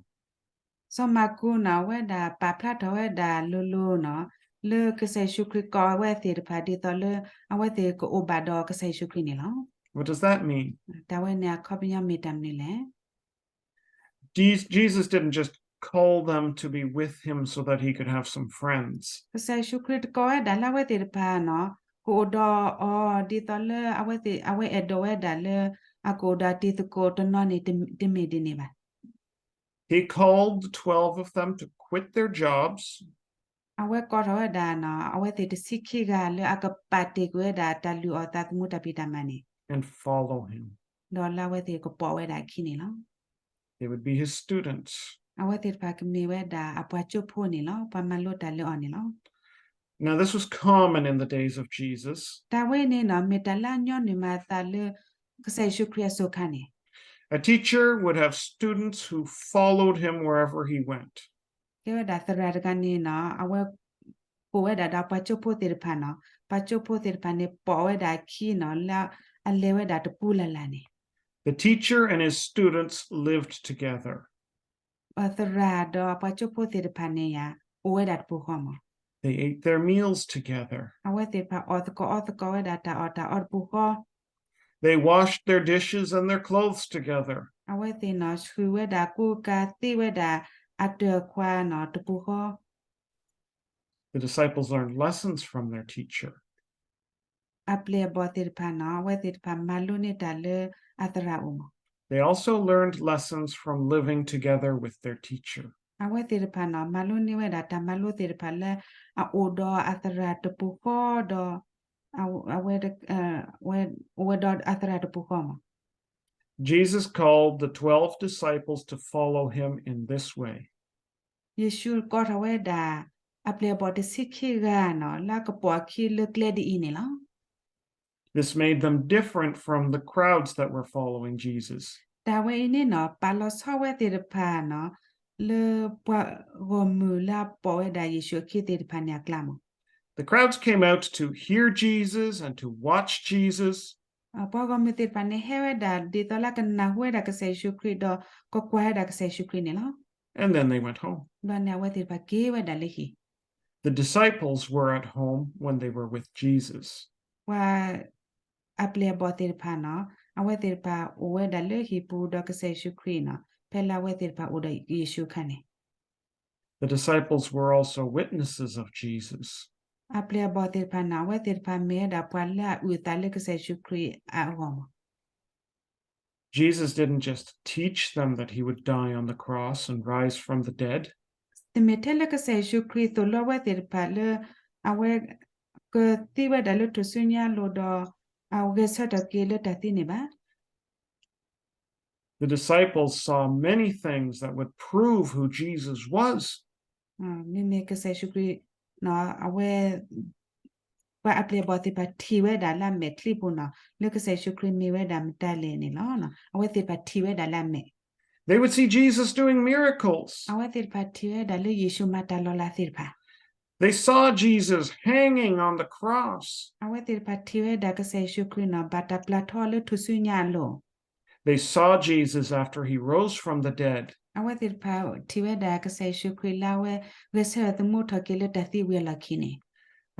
စီၤမၢ်ကူးန့ၣ် အဝဲဒၣ်ပာ်ဖျါထီၣ်ဝဲဒၣ်လိၤလိၤန့ၣ် လၢကစၢ်ယ့ၣ်ၡူးခရံာ်ကိးဝဲသ့ၣ်တဖၣ် ဒ်သိးလၢအဝဲသ့ၣ်ကအိၣ်ဘၣ်ဒီးကစၢ်ယ့ၣ်ၡူးခရံာ်န့ၣ်လီၤ. What does that mean? တၢ်ဝဲန့ၣ်အခီပညီမ့ၢ်တၢ်မနုၤလဲၣ်. Jesus didn't just call them to be with him so that he could have some friends. ကစၢ်ယ့ၣ်ၡူးခရံာ်တကိးဝဲဒၣ်လၢအဝဲသ့ၣ်တဖၣ်န့ၣ် ကအိၣ်ဒီးအီၤ ဒ်သိးလၢအဝဲအဲၣ်ဒိးဝဲဒၣ်လၢ အကအိၣ်ဒီးတံၤသကိးတနီၤန့ၣ် တမ့ၢ်ဒ်န့ၣ်ဘၣ်. He called the twelve of them to quit their jobs. အဝဲကိးထီၣ်ဝဲဒၣ် အဝဲသ့ၣ်တဆံခံဂၤလၢအကပာ်တ့ၢ်ကွံာ်ဝဲဒၣ်တၢ်လုၢ်အီၣ်သးသမူတၢ်ဖံးတၢ်မၤန့ၣ် and follow him. ဒီးလၢအဝဲသ့ၣ်ကပိာ်ဝဲဒၣ်အခံန့ၣ်လီၤ. They would be his students. အဝဲသ့ၣ်တဖၣ်ကမ့ၢ်ဝဲဒၣ်အပှၤကၠိဖိန့ၣ်လီၤ. ပှၤမၤလိတၢ်လၢအီၤန့ၣ်လီၤ. Now this was common in the days of Jesus. တၢ်ဝဲန့ၣ် မ့ၢ်တၢ်လၢအညီနုၢ်မၤအသးလၢ ကစၢ်ယ့ၣ်ၡူးခရံာ်အစိၤခါန့ၣ် A teacher would have students who followed him wherever he went. ကဲဝဲဒၣ်သရၣ်တဂၤန့ၣ် အဝဲကိးဝဲဒၣ်ဒီးပှၤကၠိဖိသ့ၣ်တဖၣ်န့ၣ် ပှၤကၠိဖိသ့ၣ်တဖၣ်န့ၣ် ပိာ်ဝဲဒၣ်အခံန့ၣ် လၢအလဲၤဝဲဒၣ်တပူၤလၢ်လၢ်န့ၣ် The teacher and his students lived together. သရၣ်ဒီးပှၤကၠိဖိသ့ၣ်တဖၣ်န့ၣ်ယၤ အိၣ်ဝဲဒၣ်တပူၤဃီမး. They ate their meals together. အဝဲသ့ၣ်တဖၣ်အီၣ်သကိးအီသကိးဝဲဒၣ်တၢ်အီၣ်တၢ်အီတပူၤဃီ They washed their dishes and their clothes together. အဝဲသ့ၣ်န့ၣ် ဆှုၣ်ဝဲဒၣ်ကိးကၤသ့ဝဲဒၣ်အတၢၢ်ခွါန့ၣ်တပူၤဃီ The disciples learned lessons from their teacher. အပျဲၢ်အဘီၣ်သ့ၣ်တဖၣ်န့ၣ် အဝဲသ့ၣ်တဖၣ်မၤလိန့ၢ်တၢ်လၢအသရၣ်အိၣ်မး. They also learned lessons from living together with their teacher. အဝဲသ့ၣ်တဖၣ်န့ၣ် မၤလိန့ၢ်ဝဲဒၣ်တၢ်မၤလိသ့ၣ်တဖၣ်လၢ အအိၣ်ဒီးအသရၣ်တပူၤဃီဒီး အဝဲ အဝဲ အိၣ်ဝဲဒီးအသရၣ်တပူၤဃီမး. Jesus called the twelve disciples to follow him in this way. ယ့ၣ်ၡူးကိးထီၣ်ဝဲဒၣ် အပျဲၢ်အဘီၣ်တဆံခံဂၤန့ၣ် လၢကပိာ်အခံလၢကျဲဒ်အံၤန့ၣ်လီၤ. This made them different from the crowds that were following Jesus. တၢ်ဝဲအံၤန့ၣ်န့ၣ် ပာ်လီၤဆီဝဲသ့ၣ်တဖၣ်န့ၣ် လၢပှၤဂီၢ်မုၢ်လၢအပိာ်ဝဲဒၣ်ယ့ၣ်ၡူးအခံသ့ၣ်တဖၣ်န့ၣ်အကျါမး. The crowds came out to hear Jesus and to watch Jesus. ပှၤဂီၢ်မုၢ်သ့ၣ်တဖၣ်န့ၣ် ဟဲဝဲဒၣ်ဒ်သိးလၢကနၢ်ဟူဝဲဒၣ်ကစၢ်ယ့ၣ်ၡူးခရံာ်ဒီး ကကွၢ်ဝဲဒၣ်ကစၢ်ယ့ၣ်ၡူးခရံာ်န့ၣ်လီၤ. And then they went home. ဘျီန့ၣ်အဝဲသ့ၣ်တဖၣ်က့ၤဝဲဒၣ်လၢဟံၣ် The disciples were at home when they were with Jesus. ပှၤအပျဲၢ်အဘီၣ်သ့ၣ်တဖၣ်န့ၣ် အဝဲသ့ၣ်တဖၣ်အိၣ်ဝဲဒၣ်လၢဟံၣ်ပူၤဒီးကစၢ်ယ့ၣ်ၡူးခရံာ်န့ၣ် ဖဲလၢအဝဲသ့ၣ်တဖၣ်အိၣ်ဒီးယ့ၣ်ၡူးအခါန့ၣ် The disciples were also witnesses of Jesus. အပျဲၢ်အဘီၣ်သ့ၣ်တဖၣ်န့ၣ် အဝဲသ့ၣ်တဖၣ်မ့ၢ်ဝဲဒၣ်ပှၤလၢအအုၣ်အသးလၢကစၢ်ယ့ၣ်ၡူးခရံာ်အဂီၢ်မး. Jesus didn't just teach them that he would die on the cross and rise from the dead. တမ့ၢ်ထဲလၢကစၢ်ယ့ၣ်ၡူးခရံာ်သိၣ်လိဝဲသ့ၣ်တဖၣ်လၢ အဝဲကသံဝဲဒၣ်လၢထူၣ်စုညါအလိၤဒီး အဂဲၤဆၢထၢၣ်က့ၤလၢတၢ်သံန့ၣ်ဘၣ်. The disciples saw many things that would prove who Jesus was. မ့မ့ၢ်ကစၢ်ယ့ၣ်ၡူးခရံာ် အဝဲ ပှၤအပျဲၢ်အဘီၣ်သ့ၣ်တဖၣ်ထံၣ်ဝဲဒၣ်လၢအမဲာ်ချံပူၤန့ၣ် လၢကစၢ်ယ့ၣ်ၡူးခရံာ်မ့ၢ်ဝဲဒၣ်မတၤလဲၣ်န့ၣ်လီၤ. အဝဲသ့ၣ်တဖၣ်ထံၣ်ဝဲဒၣ်လၢအမဲာ် They would see Jesus doing miracles. အဝဲသ့ၣ်တဖၣ်ထံၣ်ဝဲဒၣ်လၢယ့ၣ်ၡူးမၤတၢ်လီၤလးသ့ၣ်တဖၣ် They saw Jesus hanging on the cross. အဝဲသ့ၣ်တဖၣ်ထံၣ်ဝဲဒၣ်ကစၢ်ယ့ၣ်ၡူးခရံာ်န့ၣ် ဘၣ်တၢ်ပျၢ်ထီလၢထူၣ်စုညါအလိၤ They saw Jesus after he rose from the dead. အဝဲသ့ၣ်တဖၣ်ထံၣ်ဝဲဒၣ်ကစၢ်ယ့ၣ်ၡူးခရံာ်လၢအဝဲဂဲၤဆၢထၢၣ်သမူထီၣ်က့ၤလၢတၢ်သံဝံၤအလီၢ်ခံန့ၣ်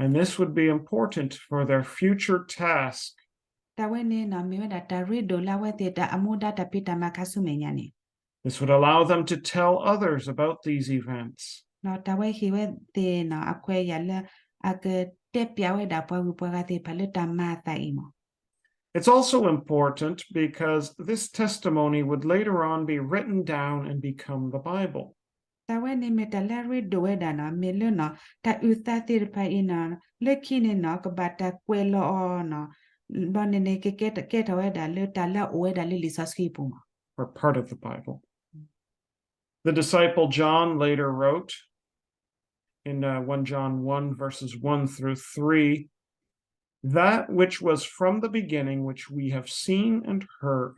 And this would be important for their future task. တၢ်ဝဲန့ၣ်န့ၣ် မ့ၢ်ဝဲဒၣ်တၢ်ရ့ဒိၣ်လၢအဝဲသ့ၣ်တၢ်အမူဒါတၢ်ဖံးတၢ်မၤခါဆူမဲာ်ညါန့ၣ် This would allow them to tell others about these events. တၢ်ဝဲဟ့ၣ်ဝဲသ့ၣ်န့ၣ် အခွဲးအယာ်လၢ အကတဲပျးဝဲဒၣ်ပှၤဂုၤပှၤဂၤသ့ၣ်တဖၣ်လၢတၢ်မၤအသးအံၤမး It's also important because this testimony would later on be written down and become the Bible. တၢ်ဝဲန့ၣ်မ့ၢ်တၢ်လၢအရ့ဒိၣ်ဝဲဒၣ်န့ၣ် မ့ၢ်လၢန့ၣ် တၢ်အုၣ်သးသ့ၣ်တဖၣ်အံၤန့ၣ် လၢခံန့ၣ်န့ၣ် ကဘၣ်တၢ်ကွဲးလီၤအီၤန့ၣ် ဘျီန့ၣ်န့ၣ် ကကဲထီၣ်ဝဲဒၣ်လၢတၢ်လၢအအိၣ်ဝဲဒၣ်လၢလံာ်စီဆှံပူၤမး or part of the Bible. The disciple John later wrote in uh, one John one, verses one through three, that which was from the beginning, which we have seen and heard,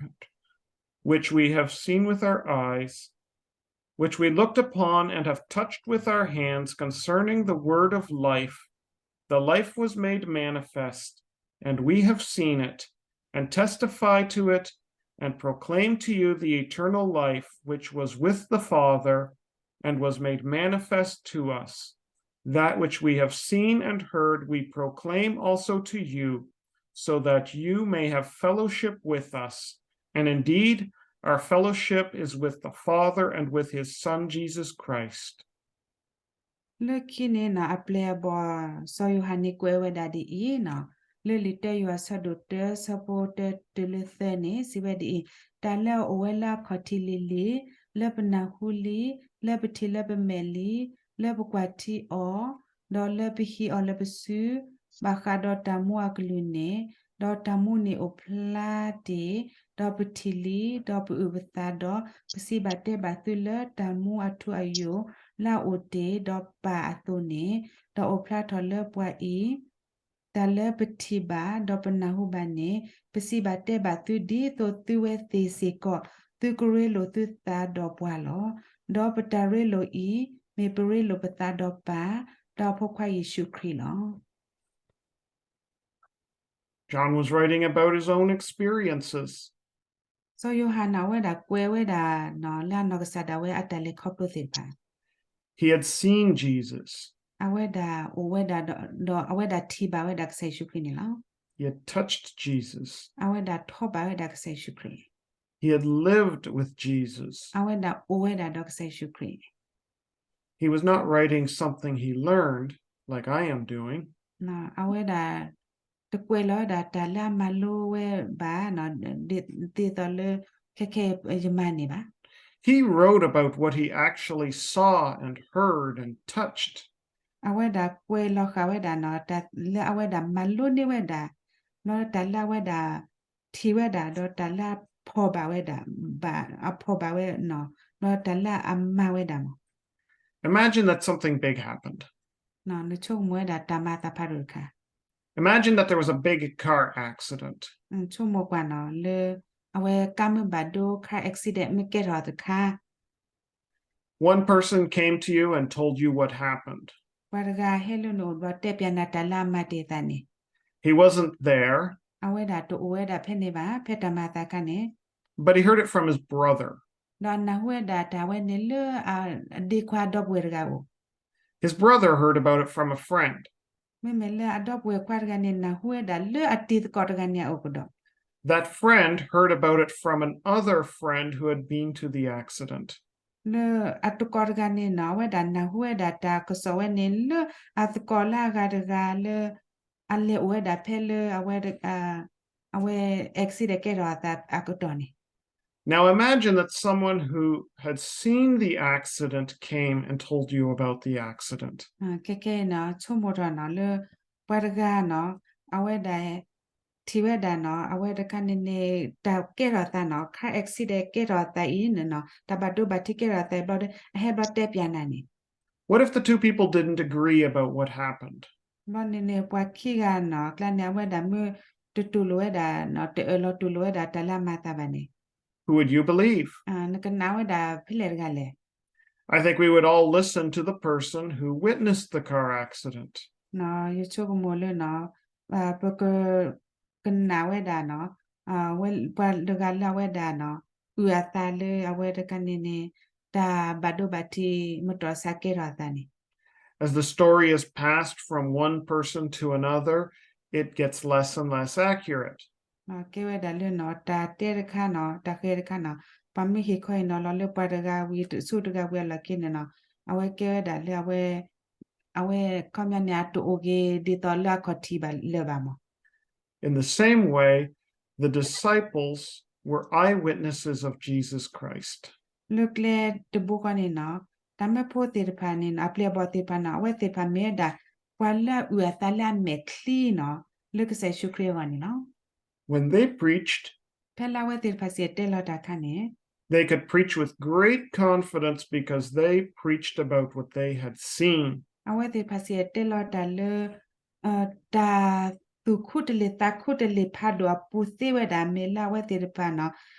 which we have seen with our eyes, which we looked upon and have touched with our hands concerning the word of life. The life was made manifest, and we have seen it, and testify to it, and proclaim to you the eternal life which was with the Father and was made manifest to us. That which we have seen and heard we proclaim also to you, so that you may have fellowship with us. And indeed, our fellowship is with the Father and with his Son, Jesus Christ. လၢခံန့ၣ်န့ၣ် အပျဲၢ်အဘီၣ် စီၤယိၤဟၣ်န့ၣ်ကွဲးဝဲဒၣ်ဒ်အံၤန့ၣ် လၢလံာ်တၢယိၤဟၣ်အဆၢဒိၣ်တၢ ဆၢဖိတၢတုၤလၢသၢန့ၣ် စံးဝဲဒ်အံၤ, တၢ်လၢအအိၣ်ဝဲလၢအခီၣ်ထံးလံၤလံၤ, လၢပနၢ်ဟူလံ, လၢပထံၣ်လၢပမဲာ်လံ, လၢပကွၢ်ထံအီၤ, ဒီးလၢပဟံးအီၤလၢပစု, ဘၣ်ဃးဒီးတၢ်မူအကလုၢ်န့ၣ်, ဒီးတၢ်မူန့ၣ်အိၣ်ဖျါတ့ၢ်, ဒီးပထံၣ်လံ, ဒီးပအုၣ်ပသးဒီး, ပစံးဘၣ်တဲဘၣ်သုလၢတၢ်မူအထူအယိာ် လၢအအိၣ်တ့ၢ်ဒီးပၢ်အသိးန့ၣ်, ဒီးအိၣ်ဖျါထီၣ်လၢပှၤအံၤ တၢ်လၢပထံၣ်ဘၣ် ဒီးပနၢ်ဟူဘၣ်န့ၣ်, ပစံးဘၣ်တဲဘၣ်သုဒ်သိးသုဝဲသ့ၣ်စ့ၢ်ကီး သုကရ့လိာ်သုသးဒီးပှၤလီၤ. ဒီးပတၢ်ရ့လိာ်အံၤ မ့ၢ်ပရ့လိာ်ပသးဒီးပၢ်, ဒီးအဖိခွါယ့ၣ်ၡူးခရံာ်လီၤ. John was writing about his own experiences. စီၤယိၤဟၣ်န့ၣ် အဝဲဒၣ်ကွဲးဝဲဒၣ် လၢအနီၢ်ကစၢ်ဒၣ်ဝဲအတၢ်လဲၤခီဖျိသ့ၣ်တဖၣ် He had seen Jesus. အဝဲဒၣ်အိၣ်ဝဲဒၣ်ဒီး အဝဲဒၣ်ထံၣ်ဘၣ်ဝဲဒၣ်ကစၢ်ယ့ၣ်ၡူးခရံာ်န့ၣ်လီၤ. He had touched Jesus. အဝဲဒၣ်ထိးဘၣ်ဝဲဒၣ်ကစၢ်ယ့ၣ်ၡူးခရံာ် He had lived with Jesus. အဝဲဒၣ်အိၣ်ဝဲဒၣ်ဒီးကစၢ်ယ့ၣ်ၡူးခရံာ် He was not writing something he learned, like I am doing. အဝဲဒၣ် တကွဲးလီၤဝဲဒၣ်တၢ်လၢအမၤလိဝဲဘၣ် ဒ်သိးလၢ ခဲခဲအံၤယမၤန့ၢ်ဘၣ်. He wrote about what he actually saw and heard and touched. အဝဲဒၣ်ကွဲးလီၤဃာ်ဝဲဒၣ်နီၤ တၢ်လၢအဝဲဒၣ်မၤလိန့ၢ်ဝဲဒၣ်, ဒီးတၢ်လၢအဝဲဒၣ်ထံၣ်ဝဲဒၣ်, ဒီးတၢ်လၢအဖီၣ်ဘၣ်ဝဲဒၣ်, ဘၣ်အဖီၣ်ဘၣ်ဝဲနီၤ, ဒီးတၢ်လၢအမၤဝဲဒၣ်မး. Imagine that something big happened. နဆိကမိၣ်ဝဲဒၣ်တၢ်မၤအသးဖးဒိၣ်တခါ Imagine that there was a big car accident. ဆိကမိၣ်ကွၢ်နီၤ လၢအဝဲကါမုၢ်ဘၣ်ဒိ car accident မ့ၢ်ကဲထီၣ်တခါ One person came to you and told you what happened. ပှၤတဂၤဟဲလၢနအိၣ်ဒီးတဲပၠးနၤတၢ်လၢအမၤတ့ၢ်အသးန့ၣ် He wasn't there, အဝဲဒၣ်တအိၣ်ဝဲဒၣ်ဖဲန့ၣ်ဘၣ် ဖဲတၢ်မၤအသးအခါန့ၣ် but he heard it from his brother. ဒီးနၢ်ဟူဝဲဒၣ်တၢ်ဝဲန့ၣ်လၢ အဒ့ခွါဒီပုၢ်ဝဲၢ်တဂၤအအိၣ် His brother heard about it from a friend. မ့မ့ၢ်လၢအဒီပုၢ်ဝဲၢ်ခွါတဂၤန့ၣ် နၢ်ဟူဝဲဒၣ်လၢအတံၤသကိးတဂၤန့ၣ်အအိၣ်ကဒီး That friend heard about it from another friend who had been to the accident. လၢအသကိးတဂၤန့ၣ်နီၤ အဝဲဒၣ်နၢ်ဟူဝဲဒၣ်တၢ်ကစီၣ်ဝဲန့ၣ်လၢ အသကိးလၢအဂၤတဂၤလၢ အလဲၤအိၣ်ဝဲဒၣ်ဖဲလၢ အဝဲ accident ကဲထီၣ်အသးအကတီၢ်န့ၣ် Now imagine that someone who had seen the accident came and told you about the accident. ခဲခဲအံၤနီၤ ဆိကမိၣ်ထီၣ်နီၤလၢ ပှၤတဂၤနီၤ အဝဲဒၣ် ထံၣ်ဝဲဒၣ်နီၤ အဝဲတခါန့ၣ်န့ၣ် တၢ်ကဲထီၣ်သးနီၤ car accident ကဲထီၣ်သးအံၤန့ၣ်နီၤ တၢ်ဘၣ်ဒိဘၣ်ထံးကဲထီၣ်သးအံၤဘျီဒီး အဟဲဘျီတဲပၠးနၤန့ၣ် What if the two people didn't agree about what happened? ဘျီန့ၣ်န့ၣ် ပှၤခံဂၤနီၤ ကျါန့ၣ် အဝဲဒၣ်မ့ၢ်တတူၢ်လိာ်ဝဲဒၣ်နီၤ တအၢၣ်လီၤတူၢ်လိာ်ဝဲဒၣ်တၢ်လၢအမၤအသးဘၣ်န့ၣ် Who would you believe? နကနာ်ဝဲဒၣ်ဖဲလဲၣ်တဂၤလဲၣ် I think we would all listen to the person who witnessed the car accident. ယဆိကမိၣ်လၢနီၤ ပက ကနာ်ဝဲဒၣ်နီၤ ပှၤတဂၤလၢအဝဲဒၣ်နီၤ အုၣ်အသးလၢအဝဲတခါန့ၣ်န့ၣ် တၢ်ဘၣ်ဒိဘၣ်ထံးမတီၢ်စးကဲထီၣ်အသးန့ၣ် As the story is passed from one person to another, it gets less and less accurate. ကဲဝဲဒၣ်လၢနီၤ တၢ်တဲတခါနီၤ တၢ်ဃဲတခါနီၤ ပှၤမ့ၢ်ဟ့ၣ်ခီဟ့ၣ်နီၤလီၤလၢပှၤတဂၤဝံၤဆူတဂၤဝံၤအလီၢ်ခံန့ၣ်နီၤ အဝဲကဲဝဲဒၣ်လၢအဝဲ အဝဲခီပညီန့ၣ် အတအိၣ်က့ၤဒ်သိးလၢအခီၣ်ထံးဘၣ်လၢၤဘၣ်မး In the same way, the disciples were eyewitnesses of Jesus Christ. လၢကျဲတဘိဃီန့ၣ်နီၤ တၢ်မၢဖိသ့ၣ်တဖၣ်န့ၣ်နီၤ အပျဲၢ်အဘီၣ်သ့ၣ်တဖၣ်နီၤ အဝဲသ့ၣ်တဖၣ်မ့ၢ်ဝဲဒၣ် ပှၤလၢအအုၣ်အသးလၢအမဲာ်ချံနီၤ လၢကစၢ်ယ့ၣ်ၡူးခရံာ်အဂီၢ်န့ၣ်လီၤ. When they preached, ဖဲလၢအဝဲသ့ၣ်တဖၣ်စံၣ်တဲၤတဲလီၤတၢ်အခါန့ၣ် they could preach with great confidence because they preached about what they had seen. အဝဲသ့ၣ်တဖၣ်စံၣ်တဲၤတဲလီၤတၢ်လၢ တၢ်သူၣ်ခူတလ့ၢ်သးခူတလ့ၢ်ဖးဒိၣ်အပူၤသ့ဝဲဒၣ် မ့ၢ်လၢအဝဲသ့ၣ်တဖၣ်နီၤ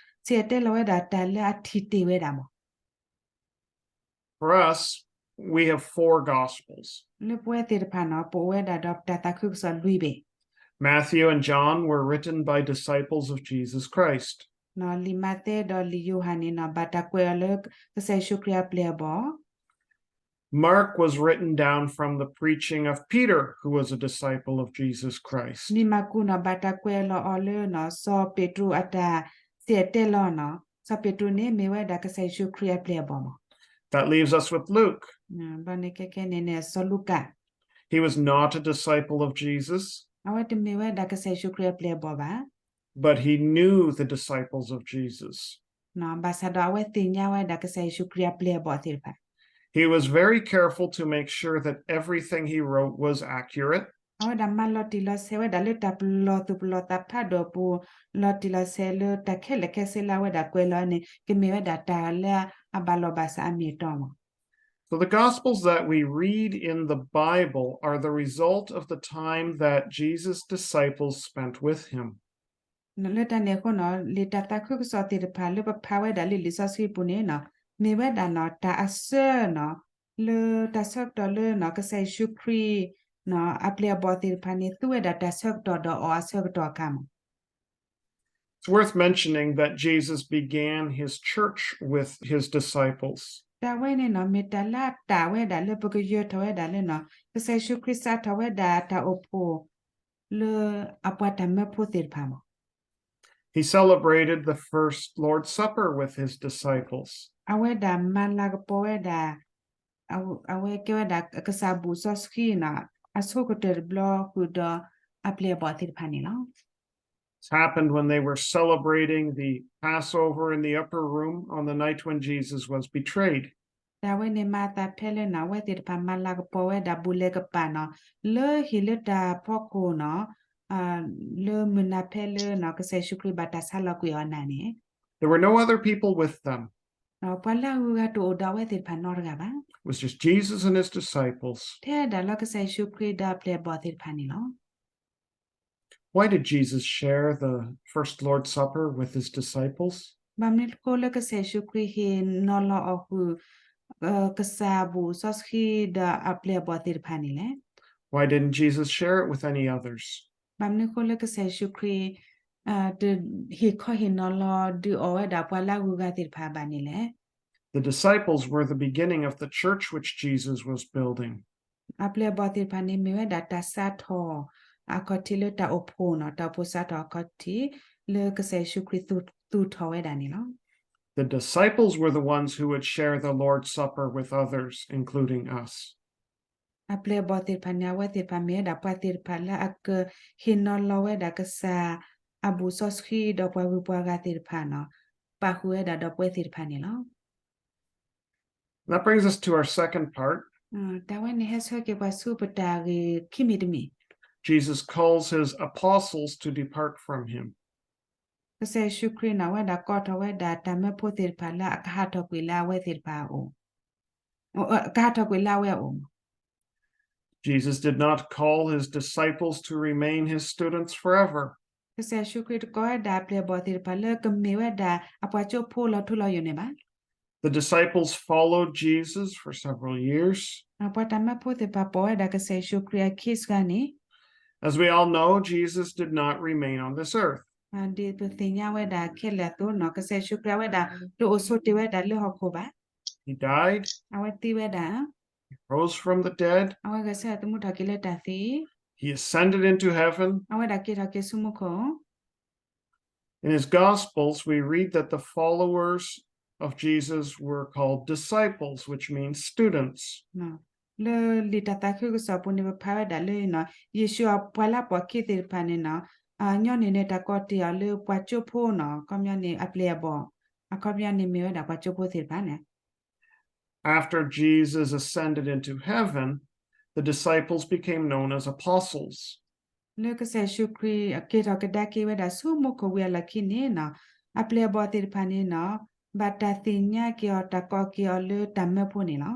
စံၣ်တဲၤတဲလီၤဝဲဒၣ်တၢ်လၢအထံၣ်တ့ၢ်ဝဲဒၣ်မး For us, we have four Gospels. လၢပဝဲသ့ၣ်တဖၣ်နီၤ ပအိၣ်ဝဲဒၣ်ဒီးတၢ်သးခုကစီၣ်လွံၢ်ဘ့ၣ် Matthew and John were written by disciples of Jesus Christ. လံာ်မးသဲဒီးလံာ်ယိၤဟၣ်န့ၣ်နီၤ ဘၣ်တၢ်ကွဲးအီၤလၢကစၢ်ယ့ၣ်ၡူးခရံာ်အပျဲၢ်အဘီၣ် Mark was written down from the preaching of Peter, who was a disciple of Jesus Christ. လံာ်မၢ်ကူးနီၤ ဘၣ်တၢ်ကွဲးလီၤအီၤလၢနီၤ စီၤပ့းတရူးအတၢ်စံၣ်တဲၤတဲလီၤနီၤ စီၤပ့းတရူးန့ၣ်မ့ၢ်ဝဲဒၣ်ကစၢ်ယ့ၣ်ၡူးခရံာ်အပျဲၢ်အဘီၣ်မး That leaves us with Luke. ဘျီန့ၣ်ခဲခဲန့ၣ်န့ၣ် စီၤလူၤကၣ် He was not a disciple of Jesus. အဝဲတမ့ၢ်ဝဲဒၣ်ကစၢ်ယ့ၣ်ၡူးခရံာ်အပျဲၢ်အဘီၣ်ဘၣ် But he knew the disciples of Jesus. ဘၣ်ဆၣ်ဒီးအဝဲသ့ၣ်ညါဝဲဒၣ်ကစၢ်ယ့ၣ်ၡူးခရံာ်အပျဲၢ်အဘီၣ်သ့ၣ်တဖၣ် He was very careful to make sure that everything he wrote was accurate. အဝဲဒၣ်မၤလီၤတံၢ်လီၤဆဲးဝဲဒၣ်လၢတၢ်ပလီၢ်သူၣ်ပလီၢ်သးဖးဒိၣ်အပူၤ လီၤတံၢ်လီၤဆဲးလၢတၢ်ခဲလၢာ်ခဲဆ့လၢအဝဲဒၣ်ကွဲးလီၤန့ၣ် ကမ့ၢ်ဝဲဒၣ်တၢ်လၢအဘၣ်လီၢ်ဘၣ်စးအမ့ၢ်အတီမး So the Gospels that we read in the Bible are the result of the time that Jesus' disciples spent with him. လၢတၢ်န့ၣ်အဃိနီၤ လံာ်တၢ်သးခုကစီၣ်သ့ၣ်တဖၣ်လၢပဖးဝဲဒၣ်လၢလံာ်စီဆှံပူၤန့ၣ်နီၤ မ့ၢ်ဝဲဒၣ်နီၤ တၢ်အဆၢနီၤ လၢတၢ်ဆၢကတီၢ်လၢနီၤ ကစၢ်ယ့ၣ်ၡူးခရံာ်နီၤ အပျဲၢ်အဘီၣ်သ့ၣ်တဖၣ်န့ၣ် သူဝဲဒၣ်တၢ်ဆၢကတီၢ်ဒီးအီၤအဆၢကတီၢ်အခါမး It's worth mentioning that Jesus began his church with his disciples. တၢ်ဝဲန့ၣ်နီၤ မ့ၢ်တၢ်လၢအတၢ်ဝဲဒၣ်လၢပကယၢၤထီၣ်ဝဲဒၣ်လၢနီၤ ကစၢ်ယ့ၣ်ၡူးခရံာ်စးထီၣ်ဝဲဒၣ်တၢ်အိၣ်ဖှိၣ် လၢအပှၤတၢ်မၢဖိသ့ၣ်တဖၣ်မး He celebrated the first Lord's Supper with his disciples. အဝဲဒၣ်မၤလၤကပီၤဝဲဒၣ် အဝဲကဲဝဲဒၣ်ကစၢ်ဘူၣ်စီဆှံနီၤ အဆိကတၢၢ်တဘျီဃုာ်ဒီးအပျဲၢ်အဘီၣ်သ့ၣ်တဖၣ်န့ၣ်လီၤ. This happened when they were celebrating the Passover in the upper room on the night when Jesus was betrayed. တၢ်ဝဲန့ၣ်မၤအသးဖဲလၢနီၤ အဝဲသ့ၣ်တဖၣ်မၤလၤကပီၤဝဲဒၣ်ဘူးလဲကပၤနီၤ လၢဟံၣ်လၢတၢ်ဖီခိၣ်နီၤ လၢမုၢ်နၤဖဲလၢနီၤ ကစၢ်ယ့ၣ်ၡူးခရံာ်ဘၣ်တၢ်ဆါလီၤကွံာ်အီၤနၤန့ၣ် There were no other people with them. ပှၤလၢအဂုၤအဂၤတအိၣ်ဒီးအဝဲသ့ၣ်တဖၣ်နီတဂၤဘၣ်. It was just Jesus and his disciples. ထဲဒၣ်လၢကစၢ်ယ့ၣ်ၡူးခရံာ်ဒီးအပျဲၢ်အဘီၣ်သ့ၣ်တဖၣ်န့ၣ်လီၤ. Why did Jesus share the first Lord's Supper with his disciples? ဘၣ်မနုၤအဃိလၢကစၢ်ယ့ၣ်ၡူးခရံာ်ဟ့ၣ်နီၤလီၤအီၣ်ဃုာ် ကစၢ်အဘူၣ်စီဆှံဒီးအပျဲၢ်အဘီၣ်သ့ၣ်တဖၣ်န့ၣ်လဲၣ်. Why didn't Jesus share it with any others? ဘၣ်မနုၤအဃိလၢကစၢ်ယ့ၣ်ၡူးခရံာ် တဟ့ၣ်ခီဟ့ၣ်နီၤလီၤဒုးအီၣ်ဝဲဒၣ်ပှၤလၢအဂုၤအဂၤသ့ၣ်တဖၣ်ဘၣ်န့ၣ်လဲၣ်. The disciples were the beginning of the church which Jesus was building. အပျဲၢ်အဘီၣ်သ့ၣ်တဖၣ်န့ၣ် မ့ၢ်ဝဲဒၣ်တၢ်စးထီၣ်အခီၣ်ထံးလၢတၢ်အိၣ်ဖှိၣ်နီၤ တၢ်အိၣ်ဖှိၣ်စးထီၣ်အခီၣ်ထံး လၢကစၢ်ယ့ၣ်ၡူးခရံာ်သူၣ်ထီၣ်ဝဲဒၣ်န့ၣ်လီၤ. The disciples were the ones who would share the Lord's Supper with others, including us. အပျဲၢ်အဘီၣ်သ့ၣ်တဖၣ်န့ၣ် အဝဲသ့ၣ်တဖၣ်မ့ၢ်ဝဲဒၣ်ပှၤသ့ၣ်တဖၣ်လၢအကဟ့ၣ်နီၤလီၤဝဲဒၣ်ကစၢ်အဘူၣ်စီဆှံဒီးပှၤဂုၤပှၤဂၤသ့ၣ်တဖၣ်နီၤ ပာ်ဃုာ်ဝဲဒၣ်ဒီးပဝဲသ့ၣ်တဖၣ်န့ၣ်လီၤ. That brings us to our second part. တၢ်ဝဲန့ၣ်ဟဲဆှၢက့ၤပှၤဆူပတၢ်ဂ့ၢ်ခံမံၤတမံၤ. Jesus calls his apostles to depart from him. ကစၢ်ယ့ၣ်ၡူးခရံာ်န့ၣ် အဝဲဒၣ်ကိးထီၣ်ဝဲဒၣ်တၢ်မၢဖိသ့ၣ်တဖၣ်လၢအကဟးထီၣ်ကွံာ်လၢအဝဲသ့ၣ်တဖၣ်အအိၣ်, ကဟးထီၣ်ကွံာ်လၢအဝဲအအိၣ်. Jesus did not call his disciples to remain his students forever. ကစၢ်ယ့ၣ်ၡူးခရံာ်တကိးဝဲဒၣ်အပျဲၢ်အဘီၣ်သ့ၣ်တဖၣ်လၢကမ့ၢ်ဝဲဒၣ်အပှၤကၠိဖိလီၤထူလီၤယိာ်န့ၣ်ဘၣ်. The disciples followed Jesus for several years. ပှၤတၢ်မၢဖိသ့ၣ်တဖၣ်ပိာ်ဝဲဒၣ်ကစၢ်ယ့ၣ်ၡူးခရံာ်အခံစှၤန့ၣ် As we all know, Jesus did not remain on this earth. ဒ်ပသ့ၣ်ညါဝဲဒၣ်ခဲလၢာ်အသိးနီၤ ကစၢ်ယ့ၣ်ၡူးခရံာ်အဝဲဒၣ်တအိၣ်ဆိးတ့ၢ်ဝဲဒၣ်လၢဟီၣ်ခိၣ်ဘၣ်. He died. အဝဲသံဝဲဒၣ် He rose from the dead. အဝဲဂဲၤဆၢထၢၣ်သမူထီၣ်က့ၤလၢတၢ်သံ. He ascended into heaven. အဝဲဒၣ်က့ၤထီၣ်က့ၤဆူမူခိၣ် In his Gospels, we read that the followers of Jesus were called disciples, which means students. လၢလံာ်တၢ်သးခုကစီၣ်ပူၤန့ၣ် ပဖးဝဲဒၣ်လၢ ယ့ၣ်ၡူးအပှၤလၢအပိာ်အခံသ့ၣ်တဖၣ်န့ၣ်နီၤ ညီနုၢ်န့ၣ် တၢ်ကိးတ့ၢ်အီၤလၢပှၤကၠိဖိနီၤ အခီပညီန့ၣ် အပျဲၢ်အဘီၣ် အခီပညီန့ၣ်မ့ၢ်ဝဲဒၣ်ပှၤကၠိဖိသ့ၣ်တဖၣ်န့ၣ် After Jesus ascended into heaven, the disciples became known as apostles. လၢကစၢ်ယ့ၣ်ၡူးခရံာ်က့ၤထီၣ်ကဒါက့ၤဝဲဒၣ်ဆူမူခိၣ်ဝံၤအလီၢ်ခံန့ၣ်နီၤ အပျဲၢ်အဘီၣ်သ့ၣ်တဖၣ်န့ၣ်နီၤ ဘၣ်တၢ်သ့ၣ်ညါက့ၤအီၤ တၢ်ကိးက့ၤအီၤလၢတၢ်မၢဖိန့ၣ်လီၤ.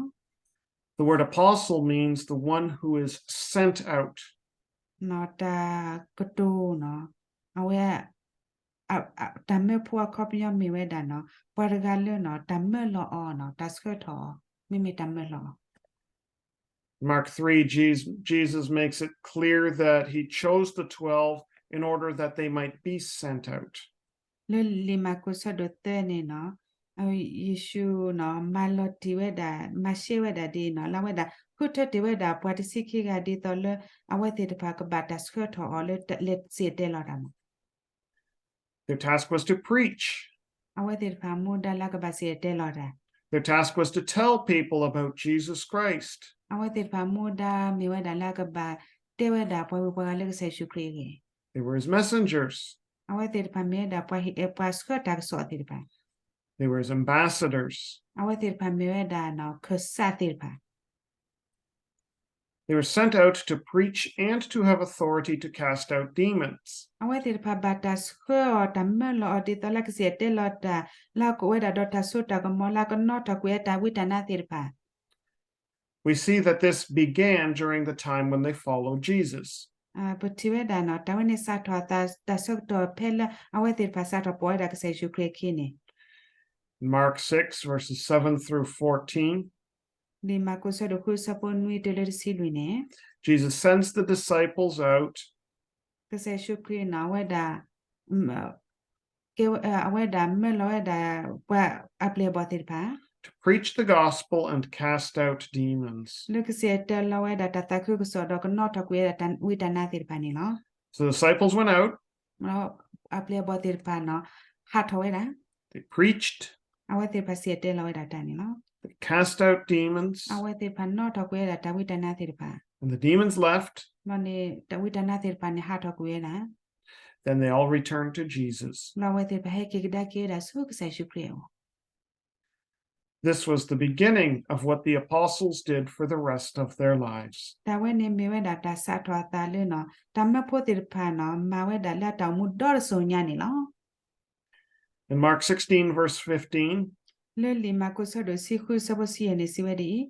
The word apostle means the one who is sent out. တၢ်ကတိၤနီၤ အဝဲ တၢ်မၢဖိအခီပညီမ့ၢ်ဝဲဒၣ်နီၤ ပှၤတဂၤလၢနီၤ တၢ်မၢလီၤအီၤနီၤ တၢ်ဆှၢထီၣ်အီၤ မ့မ့ၢ်တၢ်မၢလီၤအီၤ Mark three, Jesus, Jesus makes it clear that he chose the twelve in order that they might be sent out. လၢလံာ်မၢ်ကူးဆၢဒိၣ်သၢန့ၣ်နီၤ ယ့ၣ်ၡူးနီၤ မၤလီၤတံၢ်ဝဲဒၣ် မၤရှဲဝဲဒၣ်ဒ်နီၤ လၢအဝဲဒၣ် ဃုထၢတ့ၢ်ဝဲဒၣ်ပှၤတဆံခံဂၤဒ်သိးလၢ အဝဲသ့ၣ်တဖၣ်ကဘၣ်တၢ်ဆှၢထီၣ်အီၤလၢစံၣ်တဲၤတဲလီၤတၢ်မး Their task was to preach. အဝဲသ့ၣ်တဖၣ်မူဒါလၢကဘၣ်စံၣ်တဲၤတဲလီၤတၢ် Their task was to tell people about Jesus Christ. အဝဲသ့ၣ်တဖၣ်မူဒါမ့ၢ်ဝဲဒၣ်လၢကဘၣ်တဲဝဲဒၣ်ပှၤဂုၤပှၤဂၤလၢကစၢ်ယ့ၣ်ၡူးခရံာ်အဂ့ၢ် They were his messengers. အဝဲသ့ၣ်တဖၣ်မ့ၢ်ဝဲဒၣ်ပှၤဟ့ၣ် ပှၤဆှၢတၢ်ကစီၣ်သ့ၣ်တဖၣ် They were his ambassadors. အဝဲသ့ၣ်တဖၣ်မ့ၢ်ဝဲဒၣ်နီၤ ခၢၣ်စးသ့ၣ်တဖၣ် They were sent out to preach and to have authority to cast out demons. အဝဲသ့ၣ်တဖၣ်ဘၣ်တၢ်ဆှၢအီၤတၢ်မၢလီၤအီၤဒ်သိးလၢကစံၣ်တဲၤတဲလီၤတၢ် လၢကအိၣ်ဝဲဒၣ်ဒီးတၢ်စိတၢ်ကမီၤ လၢကနီၣ်ထီၣ်ကွံာ်ဝဲတၢ်ဝံတၢ်နါသ့ၣ်တဖၣ် We see that this began during the time when they followed Jesus. ပထံၣ်ဝဲဒၣ်နီၤ တၢ်ဝဲန့ၣ်စးထီၣ်တၢ်ဆၢကတီၢ်ဖဲလၢအဝဲသ့ၣ်တဖၣ်စးထီၣ်ပိာ်ဝဲဒၣ်ကစၢ်ယ့ၣ်ၡူးခရံာ်အခံန့ၣ် Mark six, verses seven through fourteen. လံာ်မၢ်ကူးဆၢဒိၣ်ဃုဆၢဖိနွံတုၤလၢတဆံလွံၢ်န့ၣ် Jesus sends the disciples out. ကစၢ်ယ့ၣ်ၡူးခရံာ်နီၤ အဝဲဒၣ် ကဲ အဝဲဒၣ်မၢလီၤဝဲဒၣ် ပှၤအပျဲၢ်အဘီၣ်သ့ၣ်တဖၣ် to preach the gospel and cast out demons. လၢကစံၣ်တဲၤတဲလီၤဝဲဒၣ်တၢ်သးခုကစီၣ်ဒီးကနီၣ်ထီၣ်ကွံာ်ဝဲဒၣ်တၢ်ဝံတၢ်နါသ့ၣ်တဖၣ်န့ၣ်လီၤ So the disciples went out. အပျဲၢ်အဘီၣ်သ့ၣ်တဖၣ်နီၤ ဟးထီၣ်ဝဲဒၣ် They preached. အဝဲသ့ၣ်တဖၣ်စံၣ်တဲၤတဲလီၤဝဲဒၣ်တၢ်န့ၣ်လီၤ They cast out demons. အဝဲသ့ၣ်တဖၣ်နီၣ်ထီၣ်ကွံာ်ဝဲဒၣ်တၢ်ဝံတၢ်နါသ့ၣ်တဖၣ် And the demons left. ဘျီန့ၣ် တၢ်ဝံတၢ်နါသ့ၣ်တဖၣ်န့ၣ်ဟးထီၣ်ကွံာ်ဝဲဒၣ် Then they all returned to Jesus. ဒီးအဝဲသ့ၣ်တဖၣ်ဟဲက့ၤကဒါက့ၤဝဲဒၣ်ဆူကစၢ်ယ့ၣ်ၡူးခရံာ်အအိၣ် This was the beginning of what the apostles did for the rest of their lives. တၢ်ဝဲန့ၣ်မ့ၢ်ဝဲဒၣ်တၢ်စးထီၣ်အသးလၢနီၤ တၢ်မၢဖိသ့ၣ်တဖၣ်နီၤ မၤဝဲဒၣ်လၢအတၢ်အိၣ်မူဒီတစိၤညါန့ၣ်လီၤ. In Mark sixteen, verse fifteen, လၢလံာ်မၢ်ကူးဆၢဒိၣ်တဆံဃုဆၢဖိတဆံယဲၢ်န့ၣ် စံးဝဲဒ်အံၤ,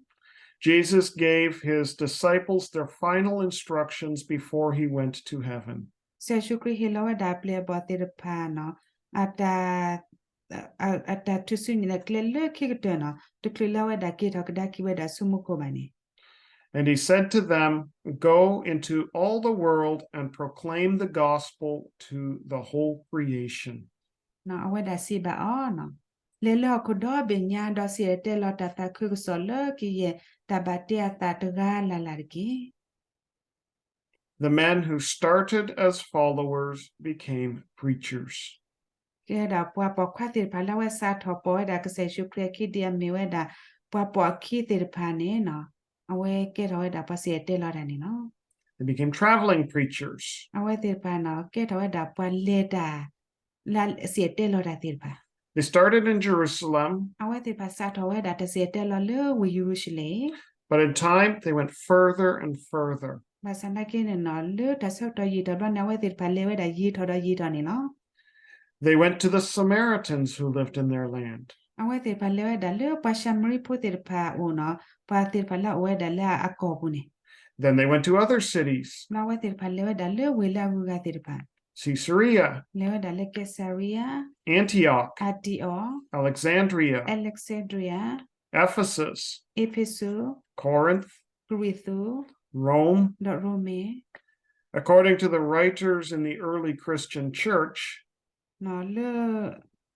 Jesus gave his disciples their final instructions before he went to heaven. ကစၢ်ယ့ၣ်ၡူးခရံာ်ဟ့ၣ်လီၤဝဲဒၣ်အပျဲၢ်အဘီၣ်သ့ၣ်တဖၣ်နီၤ အတၢ် အ အတၢ်ထုးစုနဲၣ်ကျဲလၢခံကတၢၢ်နီၤ တချုးလၢအဝဲဒၣ်က့ၤထီၣ်ကဒါက့ၤဝဲဒၣ်ဆူမူခိၣ်ဘၣ်န့ၣ် And he said to them, Go into all the world and proclaim the gospel to the whole creation. နီၤ အဝဲဒၣ်စံးဘၣ်အီၤနီၤ လဲၤလၢဟီၣ်ခိၣ်ဒီဘ့ၣ်ညါ ဒီးစံၣ်တဲၤတဲလီၤတၢ်သးခုကစီၣ်လၢကယဲၢ်တၢ်ဘၣ်တ့အသးတဂၤလၢ်လၢ်တက့ၢ်. The men who started as followers became preachers. ကဲဒၣ်ပှၤပိာ်ခွါသ့ၣ်တဖၣ်လၢအဝဲစးထီၣ်ပိာ်ဝဲဒၣ်ကစၢ်ယ့ၣ်ၡူးခရံာ်အခံ ဒ်အမ့ၢ်ဝဲဒၣ် ပှၤပိာ်အခံသ့ၣ်တဖၣ်န့ၣ်နီၤ အဝဲကဲထီၣ်ဝဲဒၣ်ပှၤစံၣ်တဲၤတဲလီၤတၢ်န့ၣ်လီၤ. They became traveling preachers. အဝဲသ့ၣ်တဖၣ်နီၤ ကဲထီၣ်ဝဲဒၣ်ပှၤလဲၤတၢ် လၢစံၣ်တဲၤတဲလီၤတၢ်သ့ၣ်တဖၣ် They started in Jerusalem, အဝဲသ့ၣ်တဖၣ်စးထီၣ်ဝဲဒၣ်တၢ်စံၣ်တဲၤတဲလီၤလၢဝ့ၢ်ယရူၤၡလ့ၣ် but in time they went further and further. ဘၣ်ဆၣ်သနာ်က့န့ၣ်နီၤ လၢတၢ်ဆၢကတီၢ်ယံာ်တဘျီန့ၣ် အဝဲသ့ၣ်တဖၣ်လဲၤဝဲဒၣ်ယံာ်ထီၣ်ဒီးယံာ်ထီၣ်န့ၣ်လီၤ. They went to the Samaritans who lived in their land. အဝဲသ့ၣ်တဖၣ်လဲၤဝဲဒၣ်လၢပှၤၡၤမရံဖိသ့ၣ်တဖၣ်အအိၣ်နီၤ ပှၤသ့ၣ်တဖၣ်လၢအအိၣ်ဝဲဒၣ်လၢအကီၢ်ပူၤန့ၣ် Then they went to other cities. ဒီးအဝဲသ့ၣ်တဖၣ်လဲၤဝဲဒၣ်လၢဝ့ၢ်လၢအဂုၤအဂၤသ့ၣ်တဖၣ် Caesarea, လဲၤဝဲဒၣ်လၢကဲစၤရံယါ, Antioch, အၣ်တံၣ်အီး, Alexandria, အ့လ့းစဲဒြံယါ, Ephesus, အ့းဖ့းစူး, Corinth, ကရံၣ်သူး, Rome, ဒီးရိမ့ၤ According to the writers in the early Christian church, လၢ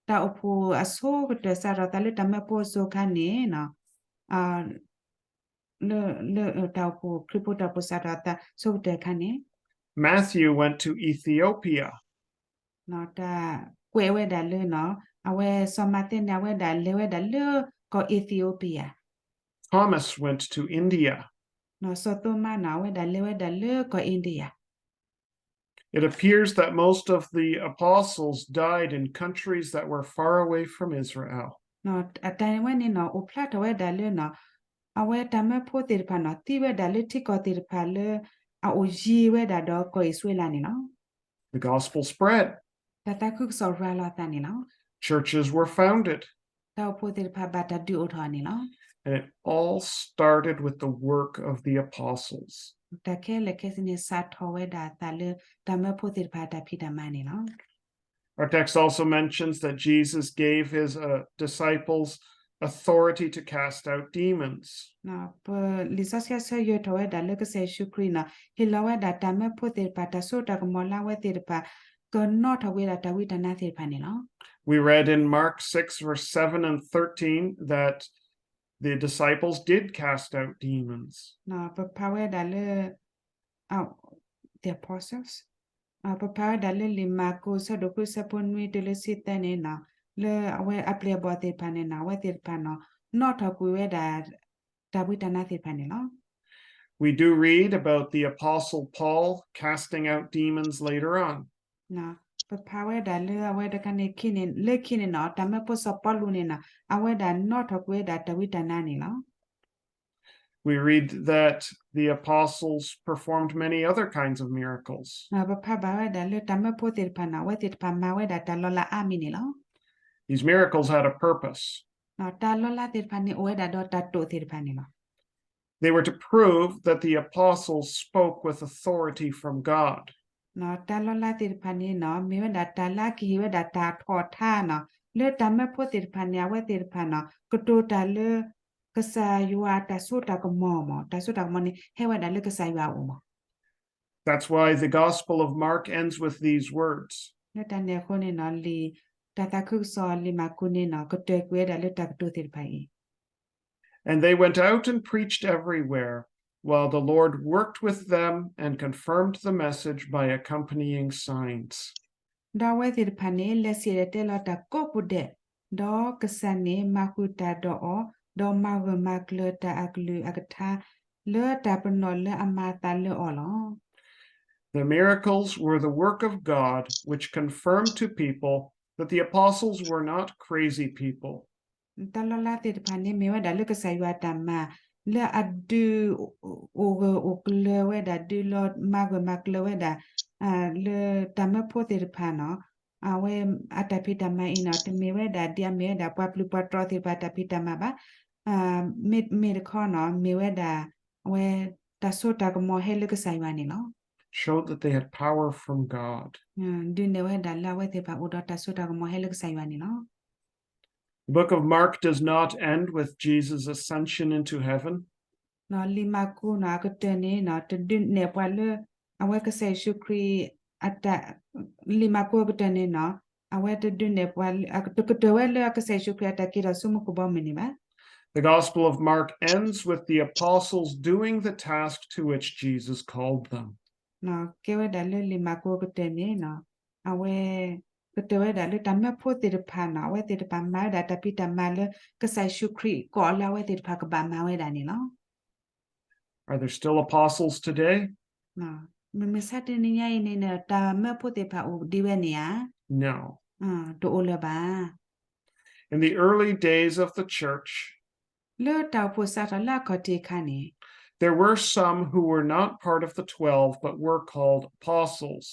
တၢ်အိၣ်ဖှိၣ်အဆိကတၢၢ်စးထီၣ်သးလၢတၢ်မၢဖိအစိၤအခါန့ၣ် လၢ လၢတၢ်အိၣ်ဖှိၣ် ခရံာ်ဖိတၢ်အိၣ်ဖှိၣ်စးထီၣ်သးဆိကတၢၢ်အခါန့ၣ် Matthew went to Ethiopia. တၢ်ကွဲးဝဲဒၣ်လၢနီၤ အဝဲစီၤမးသဲန့ၣ် အဝဲဒၣ်လဲၤဝဲဒၣ်လၢကီၢ် Ethiopia. Thomas went to India. စီၤသိမးနီၤ အဝဲဒၣ်လဲၤဝဲဒၣ်လၢကီၢ် India. It appears that most of the apostles died in countries that were far away from Israel. အတၢ်ဝဲန့ၣ်နီၤ အိၣ်ဖျါထီၣ်ဝဲဒၣ်လၢနီၤ အဝဲတၢ်မၢဖိသ့ၣ်တဖၣ်နီၤ သံဝဲဒၣ်လၢထံကီၢ်သ့ၣ်တဖၣ်လၢ အအိၣ်ယံၤဝဲဒၣ်ဒီးကီၢ်အံၣ်စရ့လးန့ၣ်လီၤ. The gospel spread. တၢ်သးခုကစီၣ်ရၤလီၤအသးန့ၣ်လီၤ. Churches were founded. တၢ်အိၣ်ဖှိၣ်သ့ၣ်တဖၣ်ဘၣ်တၢ်ဒုးအိၣ်ထီၣ်န့ၣ်လီၤ. And it all started with the work of the apostles. တၢ်ခဲလၢာ်ခဲဆ့န့ၣ် စးထီၣ်ဝဲဒၣ်အသးလၢတၢ်မၢဖိသ့ၣ်တဖၣ်တၢ်ဖံးတၢ်မၤန့ၣ်လီၤ. Our text also mentions that Jesus gave his uh, disciples authority to cast out demons. ပလံာ်စီဆှံအဆၢယဲၢ်ထီၣ်ဝဲဒၣ်လၢကစၢ်ယ့ၣ်ၡူးခရံာ်နီၤ ဟ့ၣ်လီၤဝဲဒၣ်တၢ်မၢဖိသ့ၣ်တဖၣ် တၢ်စိတၢ်ကမီၤလၢအဝဲသ့ၣ်တဖၣ် ကနီၣ်ထီၣ်ကွံာ်ဝဲဒၣ်တၢ်ဝံတၢ်နါသ့ၣ်တဖၣ်န့ၣ်လီၤ. We read in Mark six, verse seven and thirteen, that the disciples did cast out demons. ပဖးဝဲဒၣ်လၢ the apostles ပဖးဝဲဒၣ်လၢလံာ်မၢ်ကူး ဆၢဒိၣ်ဃု ဆၢဖိနွံတုၤလၢဆံသၢန့ၣ်နီၤ လၢအဝဲအပျဲၢ်အဘီၣ်သ့ၣ်တဖၣ်န့ၣ်နီၤ အဝဲသ့ၣ်တဖၣ်နီၤ နီၣ်ထီၣ်ကွံာ်ဝဲဒၣ် တၢ်ဝံတၢ်နါသ့ၣ်တဖၣ်န့ၣ်လီၤ. We do read about the apostle Paul casting out demons later on. ပဖးဝဲဒၣ်လၢအဝဲတခါန့ၣ် လၢခံန့ၣ်နီၤ တၢ်မၢဖိစီၤပီလူးန့ၣ်နီၤ အဝဲဒၣ်နီၣ်ထီၣ်ကွံာ်ဝဲဒၣ်တၢ်ဝံတၢ်နါန့ၣ်လီၤ. We read that the apostles performed many other kinds of miracles. ပဖးဘၣ်ဝဲဒၣ်လၢတၢ်မၢဖိသ့ၣ်တဖၣ်န့ၣ် အဝဲသ့ၣ်တဖၣ်မၤဝဲဒၣ်တၢ်လီၤလးအါမံၤန့ၣ်လီၤ. These miracles had a purpose. တၢ်လီၤလးသ့ၣ်တဖၣ်န့ၣ် အိၣ်ဝဲဒၣ်ဒီးတၢ်တိာ်သ့ၣ်တဖၣ်န့ၣ်လီၤ. They were to prove that the apostles spoke with authority from God. တၢ်လီၤလးသ့ၣ်တဖၣ်န့ၣ်နီၤ မ့ၢ်ဝဲဒၣ်တၢ်လၢအကဟ့ၣ်ဝဲဒၣ်တၢ်ထီၣ်ထါနီၤ လၢတၢ်မၢဖိသ့ၣ်တဖၣ်န့ၣ် အဝဲသ့ၣ်တဖၣ်နီၤ ကတိၤတၢ်လၢ ကစၢ်ယွၤအတၢ်စိတၢ်ကမီၤမး တၢ်စိတၢ်ကမီၤန့ၣ် ဟဲဝဲဒၣ်လၢကစၢ်ယွၤအအိၣ်မး. That's why the Gospel of Mark ends with these words. လၢတၢ်န့ၣ်အဃိန့ၣ်နီၤ လံာ်တၢ်သးခုကစီၣ်လံာ်မၢ်ကူးန့ၣ်နီၤ ကတၢၢ်ကွံာ်ဝဲဒၣ်လၢတၢ်ကတိၤသ့ၣ်တဖၣ်အံၤ And they went out and preached everywhere, while the Lord worked with them and confirmed the message by accompanying signs. ဒီးအဝဲသ့ၣ်တဖၣ်န့ၣ် လဲၤစံၣ်တဲၤတဲလီၤတၢ်ကိးပူၤဒဲး, ဒီးကစၢ်န့ၣ်မၤဃုာ်တၢ်ဒီးအီၤ, ဒီးမၤဂၢၢ်မၤကျၢၤတၢ်အကလုၢ်အကထါ လၢတၢ်ပနီၣ်လၢအမၤအသးလၢအီၤလီၤ. The miracles were the work of God, which confirmed to people that the apostles were not crazy people. တၢ်လီၤလးသ့ၣ်တဖၣ်န့ၣ် မ့ၢ်ဝဲဒၣ်လၢကစၢ်ယွၤအတၢ်မၤ လၢအဒုးအိၣ်ဂၢၢ်အိၣ်ကျၢၤဝဲဒၣ် ဒုးလီၤမၤဂၢၢ်မၤကျၢၤဝဲဒၣ် လၢတၢ်မၢဖိသ့ၣ်တဖၣ်နီၤ အဝဲအတၢ်ဖံးတၢ်မၤအံၤနီၤ တမ့ၢ်ဝဲဒၣ်ဒ်အမ့ၢ်ဝဲဒၣ်ပှၤပျုၢ်ပှၤတြီသ့ၣ်တဖၣ်အတၢ်ဖံးတၢ်မၤဘၣ်. မ့ၢ်တခီနီၤ မ့ၢ်ဝဲဒၣ် အဝဲတၢ်စိတၢ်ကမီၤဟဲလၢကစၢ်ယွၤန့ၣ်လီၤ. Showed that they had power from God. ဒုးနဲၣ်ဝဲဒၣ်လၢအဝဲသ့ၣ်တဖၣ်အိၣ်ဒီးတၢ်စိတၢ်ကမီၤဟဲလၢကစၢ်ယွၤန့ၣ်လီၤ. The book of Mark does not end with Jesus' ascension into heaven. လံာ်မၢ်ကူးနီၤ အကတၢၢ်န့ၣ်နီၤ တဒုးနဲၣ်ပှၤလၢ အဝဲကစၢ်ယ့ၣ်ၡူးခရံာ်အတၢ် လံာ်မၢ်ကူးအကတၢၢ်န့ၣ်နီၤ အဝဲတဒုးနဲၣ်ပှၤ တကတၢၢ်ဝဲလၢအကစၢ်ယ့ၣ်ၡူးခရံာ်အတၢ်က့ၤထီၣ်ဆူမူခိၣ်ဘီမုၢ်န့ၣ်ဘၣ်. The Gospel of Mark ends with the apostles doing the task to which Jesus called them. ကဲဝဲဒၣ်လၢလံာ်မၢ်ကူးအကတၢၢ်န့ၣ်နီၤ အဝဲ ကတၢၢ်ဝဲဒၣ်လၢတၢ်မၢဖိသ့ၣ်တဖၣ်နီၤ အဝဲသ့ၣ်တဖၣ်မၤဝဲဒၣ်တၢ်ဖံးတၢ်မၤလၢ ကစၢ်ယ့ၣ်ၡူးခရံာ်ကိးအီၤလၢအဝဲသ့ၣ်တဖၣ်ကဘၣ်မၤဝဲဒၣ်န့ၣ်လီၤ. Are there still apostles today? မုၢ်မဆါတနံၤညါအံၤန့ၣ် တၢ်မၢဖိသ့ၣ်တဖၣ်အိၣ်ဒံးဝဲန့ၣ်ဧါ. No. တအိၣ်လၢၤဘၣ်. In the early days of the church, လၢတၢ်အိၣ်ဖှိၣ်စးထီၣ်လၢအခီၣ်ထံးအခါန့ၣ် there were some who were not part of the twelve but were called apostles.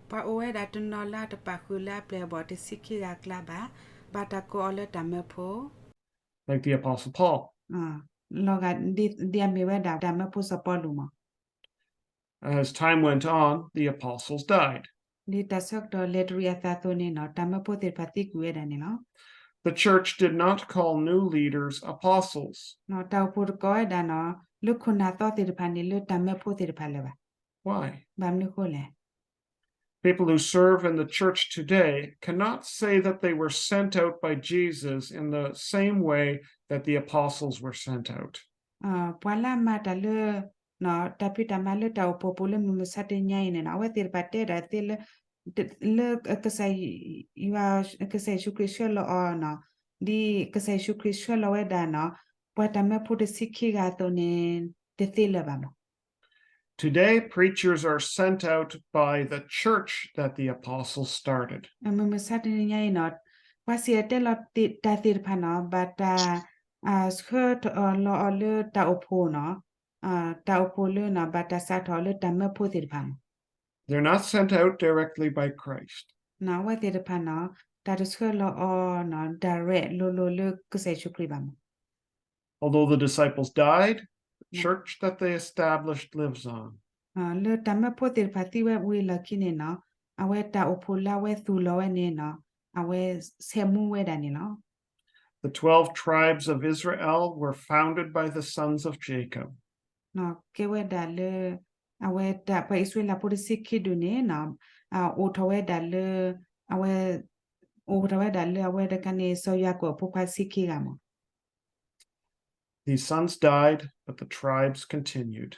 ပှၤအိၣ်ဝဲဒၣ်တနီၤလၢအတပာ်ဃုာ်လၢအပျဲၢ်အဘီၣ်တဆံခံဂၤအကျါဘၣ်, ဘၣ်တၢ်ကိးအီၤလၢတၢ်မၢဖိ Like the Apostle Paul. လီၤဂာ်ဒ်အမ့ၢ်ဝဲဒၣ်တၢ်မၢဖိစီၤပီလူးမး. As time went on, the apostles died. ဒ်တၢ်ဆၢကတီၢ်လဲၤတရံးအသးအသိးန့ၣ်နီၤ တၢ်မၢဖိသ့ၣ်တဖၣ်သံကွံာ်ဝဲဒၣ်န့ၣ်လီၤ. The church did not call new leaders apostles. တၢ်အိၣ်ဖှိၣ်တကိးဝဲဒၣ်နီၤ လၢခိၣ်နၢ်သီသ့ၣ်တဖၣ်န့ၣ် လၢတၢ်မၢဖိသ့ၣ်တဖၣ်လၢၤဘၣ်. Why? ဘၣ်မနုၤအဃိလဲၣ်. People who serve in the church today cannot say that they were sent out by Jesus in the same way that the apostles were sent out. ပှၤလၢအမၤတၢ်လၢ တၢ်ဖံးတၢ်မၤလၢတၢ်အိၣ်ဖှိၣ်ပူၤလၢမုၢ်မဆါတနံၤညါအံၤန့ၣ်နီၤ အဝဲသ့ၣ်တဖၣ်တဲဒၣ်သ့လၢ လၢကစၢ်ယွၤ ကစၢ်ယ့ၣ်ၡူးခရံာ်ဆှၢလီၤအီၤနီၤ ဒ်ကစၢ်ယ့ၣ်ၡူးခရံာ်ဆှၢလီၤဝဲဒၣ်နီၤ ပှၤတၢ်မၢဖိတဆံခံဂၤအသိးန့ၣ် တသ့လၢၤဘၣ်မး. Today, preachers are sent out by the church that the apostles started. မုၢ်မဆါတနံၤညါအံၤနီၤ ပှၤစံၣ်တဲၤတဲလီၤတၢ်သ့ၣ်တဖၣ်နီၤ ဘၣ်တၢ်ဆှၢထီၣ်လီၤအီၤလၢတၢ်အိၣ်ဖှိၣ်နီၤ တၢ်အိၣ်ဖှိၣ်လၢနီၤ ဘၣ်တၢ်စးထီၣ်လၢတၢ်မၢဖိသ့ၣ်တဖၣ်မး. They're not sent out directly by Christ. အဝဲသ့ၣ်တဖၣ်နီၤ တၢ်တဆှၢလီၤအီၤနီၤ direct လိၤလိၤလၢကစၢ်ယ့ၣ်ၡူးခရံာ်ဘၣ်မး. Although the disciples died, the church that they established lives on. လၢတၢ်မၢဖိသ့ၣ်တဖၣ်သံဝဲဝံၤအလီၢ်ခံန့ၣ်နီၤ အဝဲတၢ်အိၣ်ဖှိၣ်လၢအဝဲသူၣ်လီၤဝဲန့ၣ်နီၤ အဝဲဆဲးမူဝဲဒၣ်န့ၣ်လီၤ. The twelve tribes of Israel were founded by the sons of Jacob. ကဲဝဲဒၣ်လၢ အဝဲဒၣ်ပှၤအံၣ်စရ့လးဖိတဆံခံဒူၣ်န့ၣ်နီၤ အိၣ်ထီၣ်ဝဲဒၣ်လၢ အဝဲ အိၣ်ထီၣ်ဝဲဒၣ်လၢအဝဲတခါန့ၣ် စီၤယၤကိာ်အဖိခွါဆံခံဂၤမး. These sons died, but the tribes continued.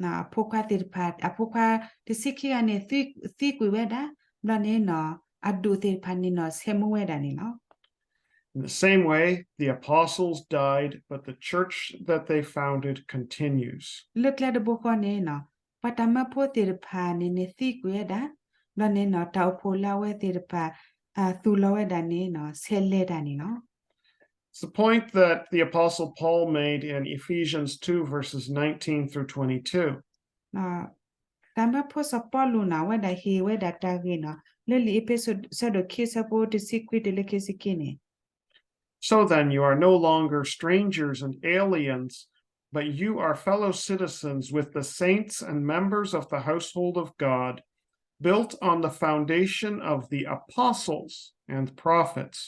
အဖိခွါသ့ၣ်တဖၣ် အဖိခွါတဆံခံဂၤန့ၣ် သံကွံာ်ဝဲဒၣ် ဘျီန့ၣ်နီၤ အဒူၣ်သ့ၣ်တဖၣ်န့ၣ်နီၤ ဆဲးမူဝဲဒၣ်န့ၣ်လီၤ. In the same way, the apostles died, but the church that they founded continues. လၢကျဲတဘိဃီန့ၣ်နီၤ ပှၤတၢ်မၢဖိသ့ၣ်တဖၣ်န့ၣ်န့ၣ်သံကွံာ်ဝဲဒၣ် ဘျီန့ၣ်နီၤ တၢ်အိၣ်ဖှိၣ်လၢအဝဲသ့ၣ်တဖၣ် သူၣ်လီၤဝဲဒၣ်န့ၣ်နီၤ ဆဲးလဲၤတၢ်န့ၣ်လီၤ. It's the point that the Apostle Paul made in Ephesians two, verses nineteen through twenty-two. တၢ်မၢဖိစီၤပီလူးနီၤ အဝဲဒၣ်ဟ့ၣ်ဝဲဒၣ်တၢ်ဂ့ၢ်နီၤ လၢလံာ်အ့းဖ့းစူး ဆၢဒိၣ်ခံ ဆၢဖိတဆံခွံတုၤလၢခံဆံခံန့ၣ် So then, you are no longer strangers and aliens, but you are fellow citizens with the saints and members of the household of God, built on the foundation of the apostles and prophets,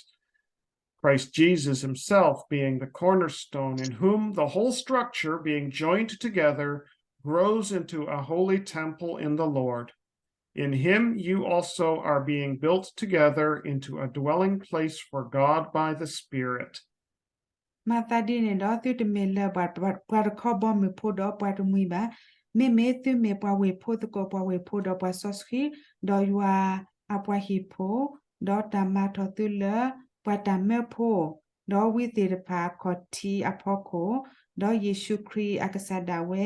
Christ Jesus himself being the cornerstone, in whom the whole structure, being joined together, grows into a holy temple in the Lord. In him you also are being built together into a dwelling place for God by the Spirit. မၤသးဒ်န့ၣ်ဒီး သုတမ့ၢ်လၢပှၤတခီဘီမုၢ်ဖိဒီးပှၤတမှံၤဘၣ်. မ့မ့ၢ်သုမ့ၢ်ပှၤဝ့ၢ်ဖိသကိးပှၤဝ့ၢ်ဖိဒီးပှၤစီဆှံ, ဒီးယွၤအပှၤဟံၣ်ဖိ, ဒီးတၢ်မၤထီၣ်သုလၢပှၤတၢ်မၢဖိ, ဒီးဝံသ့ၣ်တဖၣ်အခီၣ်ထံးအဖီခိၣ်, ဒီးယ့ၣ်ၡူးခရံာ်အကစၢ်ဒၣ်ဝဲ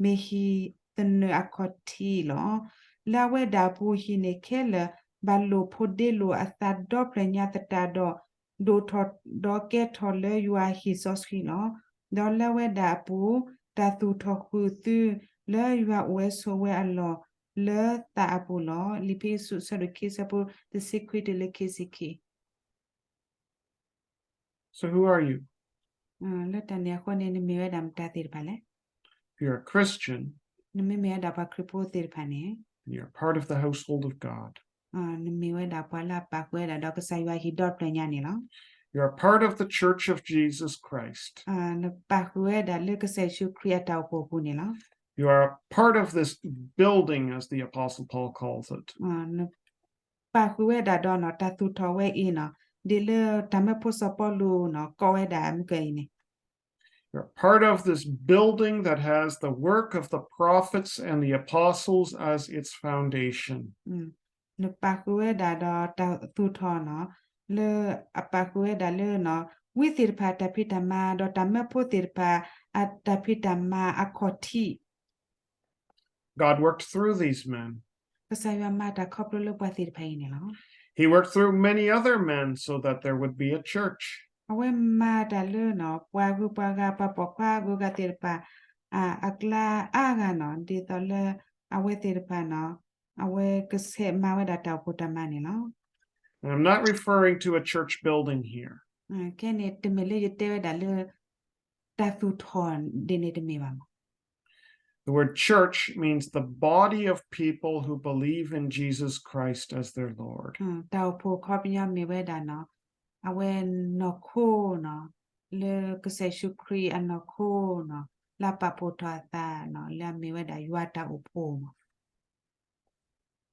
မ့ၢ်ဟံၣ်သနၢၣ်အခီၣ်ထံးလီၤ. လၢအဝဲဒၣ်အပူၤဟံၣ်န့ၣ်ခဲလၢာ် ဘၣ်လိာ်ဖိးဒ့လိာ်အသးဒီဖျၢၣ်ညါသတးဒီး ဒိၣ်ထီၣ်ဒီးကဲထီၣ်လၢယွၤဟံၣ်စီဆှံလီၤ. ဒီးလၢအဝဲဒၣ်အပူၤ တၢ်သူၣ်ထီၣ်ဃုာ်သုလၢယွၤအိၣ်ဝဲဆိးဝဲအလီၢ်လၢသးအပူၤလီၤ. လံာ်ဖံးစူး အဆၢဒိၣ်ခံ အဆၢဖိတဆံခွံတုၤလၢခံဆံခံ So who are you? လၢတၢ်န့ၣ်အဃိန့ၣ် နမ့ၢ်ဝဲဒၣ်မတၤသ့ၣ်တဖၣ်လဲၣ်. If you're a Christian, နမ့မ့ၢ်ဝဲဒၣ်ပှၤခရံာ်ဖိသ့ၣ်တဖၣ်န့ၣ် you're part of the household of God. နမ့ၢ်ဝဲဒၣ်ပှၤလၢအပာ်ဃုာ်ဝဲဒၣ်ဒီးကစၢ်ယွၤဟံၣ်ဒီဖျၢၣ်ညါန့ၣ်လီၤ. You're a part of the Church of Jesus Christ. နပာ်ဃုာ်ဝဲဒၣ်လၢကစၢ်ယ့ၣ်ၡူးခရံာ်အတၢ်အိၣ်ဖှိၣ်အပူၤန့ၣ်လီၤ. You are a part of this building, as the Apostle Paul calls it. ပာ်ဃုာ်ဝဲဒၣ်ဒီးနီၤ တၢ်သူၣ်ထီၣ်ဝဲအံၤနီၤ ဒ်လၢတၢ်မၢဖိစီၤပီလူးနီၤ ကိးဝဲဒၣ်မုၢ်ကၢအံၤန့ၣ် You're part of this building that has the work of the prophets and the apostles as its foundation. နပာ်ဃုာ်ဝဲဒၣ်ဒီးတၢ်သူၣ်ထီၣ်နီၤ လၢအပာ်ဃုာ်ဝဲဒၣ်လၢနီၤ ဝံသ့ၣ်တဖၣ်အတၢ်ဖံးတၢ်မၤ ဒီးတၢ်မၢဖိသ့ၣ်တဖၣ်အတၢ်ဖံးတၢ်မၤအခီၣ်ထံး God worked through these men. ကစၢ်ယွၤမၤတၢ်ခီဖျိလၢပှၤသ့ၣ်တဖၣ်အံၤန့ၣ်လီၤ. He worked through many other men so that there would be a church. အဝဲမၤတၢ်လၢနီၤ ပှၤဂုၤပှၤဂၤ ပှၤပိာ်ခွါအဂုၤအဂၤသ့ၣ်တဖၣ် အကျါအါဂၤနီၤ ဒ်သိးလၢ အဝဲသ့ၣ်တဖၣ်နီၤ အဝဲကဆဲးမၤဝဲဒၣ်တၢ်အိၣ်ဖှိၣ်တၢ်မၤန့ၣ်လီၤ. And I'm not referring to a church building here. ခဲန့ၣ် တမ့ၢ်လၢယတဲဝဲဒၣ်လၢ တၢ်သူၣ်ထီၣ်ဒ်န့ၣ်တမ့ၢ်ဘၣ်မး The word church means the body of people who believe in Jesus Christ as their Lord. တၢ်အိၣ်ဖှိၣ်အခီပညီမ့ၢ်ဝဲဒၣ်နီၤ အဝဲနီၢ်ခိနီၤ လၢကစၢ်ယ့ၣ်ၡူးခရံာ်အနီၢ်ခိနီၤ လၢအပာ်ဖှိၣ်ထီၣ်အသးနီၤ လၢအမ့ၢ်ဝဲဒၣ်ယွၤတၢ်အိၣ်ဖှိၣ်မး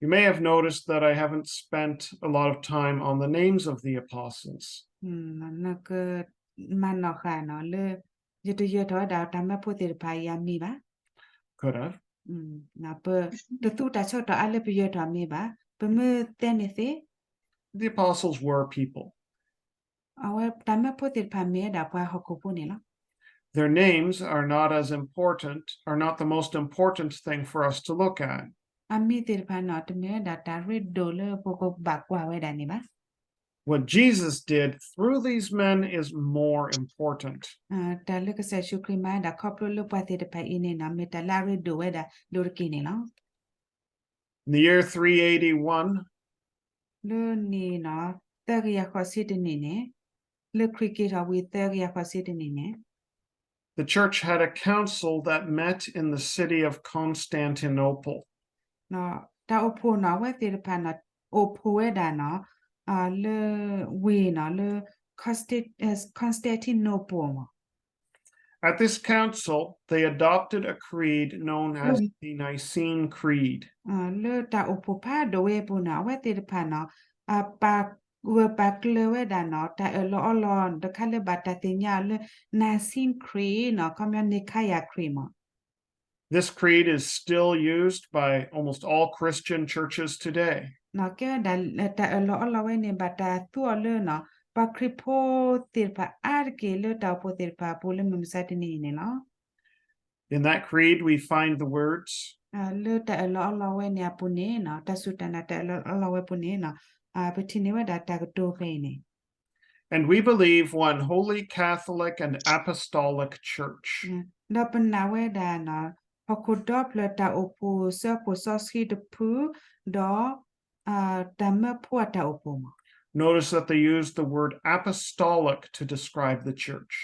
You may have noticed that I haven't spent a lot of time on the names of the apostles. နကမၤနီၣ်ဃာ်နီၤ လၢ ယတယၢၤထီၣ်ဝဲဒၣ်တၢ်မၢဖိသ့ၣ်တဖၣ်အံၤအမံၤဘၣ်. Could have. ပတသူတၢ်ဆၢကတီၢ်အါလၢပယၢၤထီၣ်အမံၤဘၣ်. ပမ့ၢ်တဲန့ၣ်သ့ The apostles were people. အဝဲတၢ်မၢဖိသ့ၣ်တဖၣ်မ့ၢ်ဝဲဒၣ်ပှၤဟီၣ်ခိၣ်ဖိန့ၣ်လီၤ. Their names are not as important, are not the most important thing for us to look at. အမံၤသ့ၣ်တဖၣ်န့ၣ် တမ့ၢ်ဝဲဒၣ်တၢ်ရ့ဒိၣ်လၢပကဘၣ်ကွၢ်ဝဲဒၣ်န့ၣ်ဘၣ်. What Jesus did through these men is more important. တၢ်လၢကစၢ်ယ့ၣ်ၡူးခရံာ်မၤဝဲဒၣ်ခီဖျိလၢပှၤသ့ၣ်တဖၣ်အံၤန့ၣ် မ့ၢ်တၢ်လၢအရ့ဒိၣ်ဝဲဒၣ်ဒိၣ်တက့ၢ်န့ၣ်လီၤ. In the year three eighty-one, လၢနံၣ် သၢကယၤဃိးဆံတနံၣ်န့ၣ်, လၢခရံာ်က့ၤထီၣ်ဝံၤသၢကယၤဃိးဆံတနံၣ်န့ၣ်, the church had a council that met in the city of Constantinople. တၢ်အိၣ်ဖှိၣ်န့ၣ် အဝဲသ့ၣ်တဖၣ်န့ၣ် အိၣ်ဖှိၣ်ဝဲဒၣ်န့ၣ် လၢဝ့ၢ်န့ၣ် လၢ Constantinople မး. At this council, they adopted a creed known as the Nicene Creed. လၢတၢ်အိၣ်ဖှိၣ်ဖးဒိၣ်ဝဲအပူၤန့ၣ် အဝဲသ့ၣ်တဖၣ်န့ၣ် ပာ်ဂၢၢ်ပာ်ကျၢၤဝဲဒၣ်န့ၣ် တၢ်အၢၣ်လီၤအီလီၤတခါလၢဘၣ်တၢ်သ့ၣ်ညါအီၤလၢ Nicene Creed န့ၣ် ခီပညီ Nicaea Creed မး. This creed is still used by almost all Christian churches today. ကဲဝဲဒၣ်တၢ်အၢၣ်လီၤအီလီၤဝဲန့ၣ် ဘၣ်တၢ်သူအီၤလၢ ပှၤခရံာ်ဖိသ့ၣ်တဖၣ်အါတက့ၢ်လၢတၢ်အိၣ်ဖှိၣ်သ့ၣ်တဖၣ်အပူၤလၢမုၢ်မဆါတနံၤအံၤန့ၣ်လီၤ. In that creed, we find the words, လၢတၢ်အၢၣ်လီၤအီလီၤဝဲန့ၣ်အပူၤန့ၣ် တၢ်စူၢ်တၢ်နာ်တၢ်အၢၣ်လီၤအီလီၤဝဲအပူၤန့ၣ် ပထံၣ်န့ၢ်ဝဲဒၣ်တၢ်ကတိၤဖဲအံၤန့ၣ်, And we believe one holy Catholic and Apostolic Church. ဒီးပနာ်ဝဲဒၣ် ဟီၣ်ခိၣ်ဒီဖျၢၣ်တၢ်အိၣ်ဖှိၣ်စၢဖှိၣ်စီဆှံတဖု ဒီး တၢ်မၢဖိအတၢ်အိၣ်ဖှိၣ်မး. Notice that they use the word apostolic to describe the church.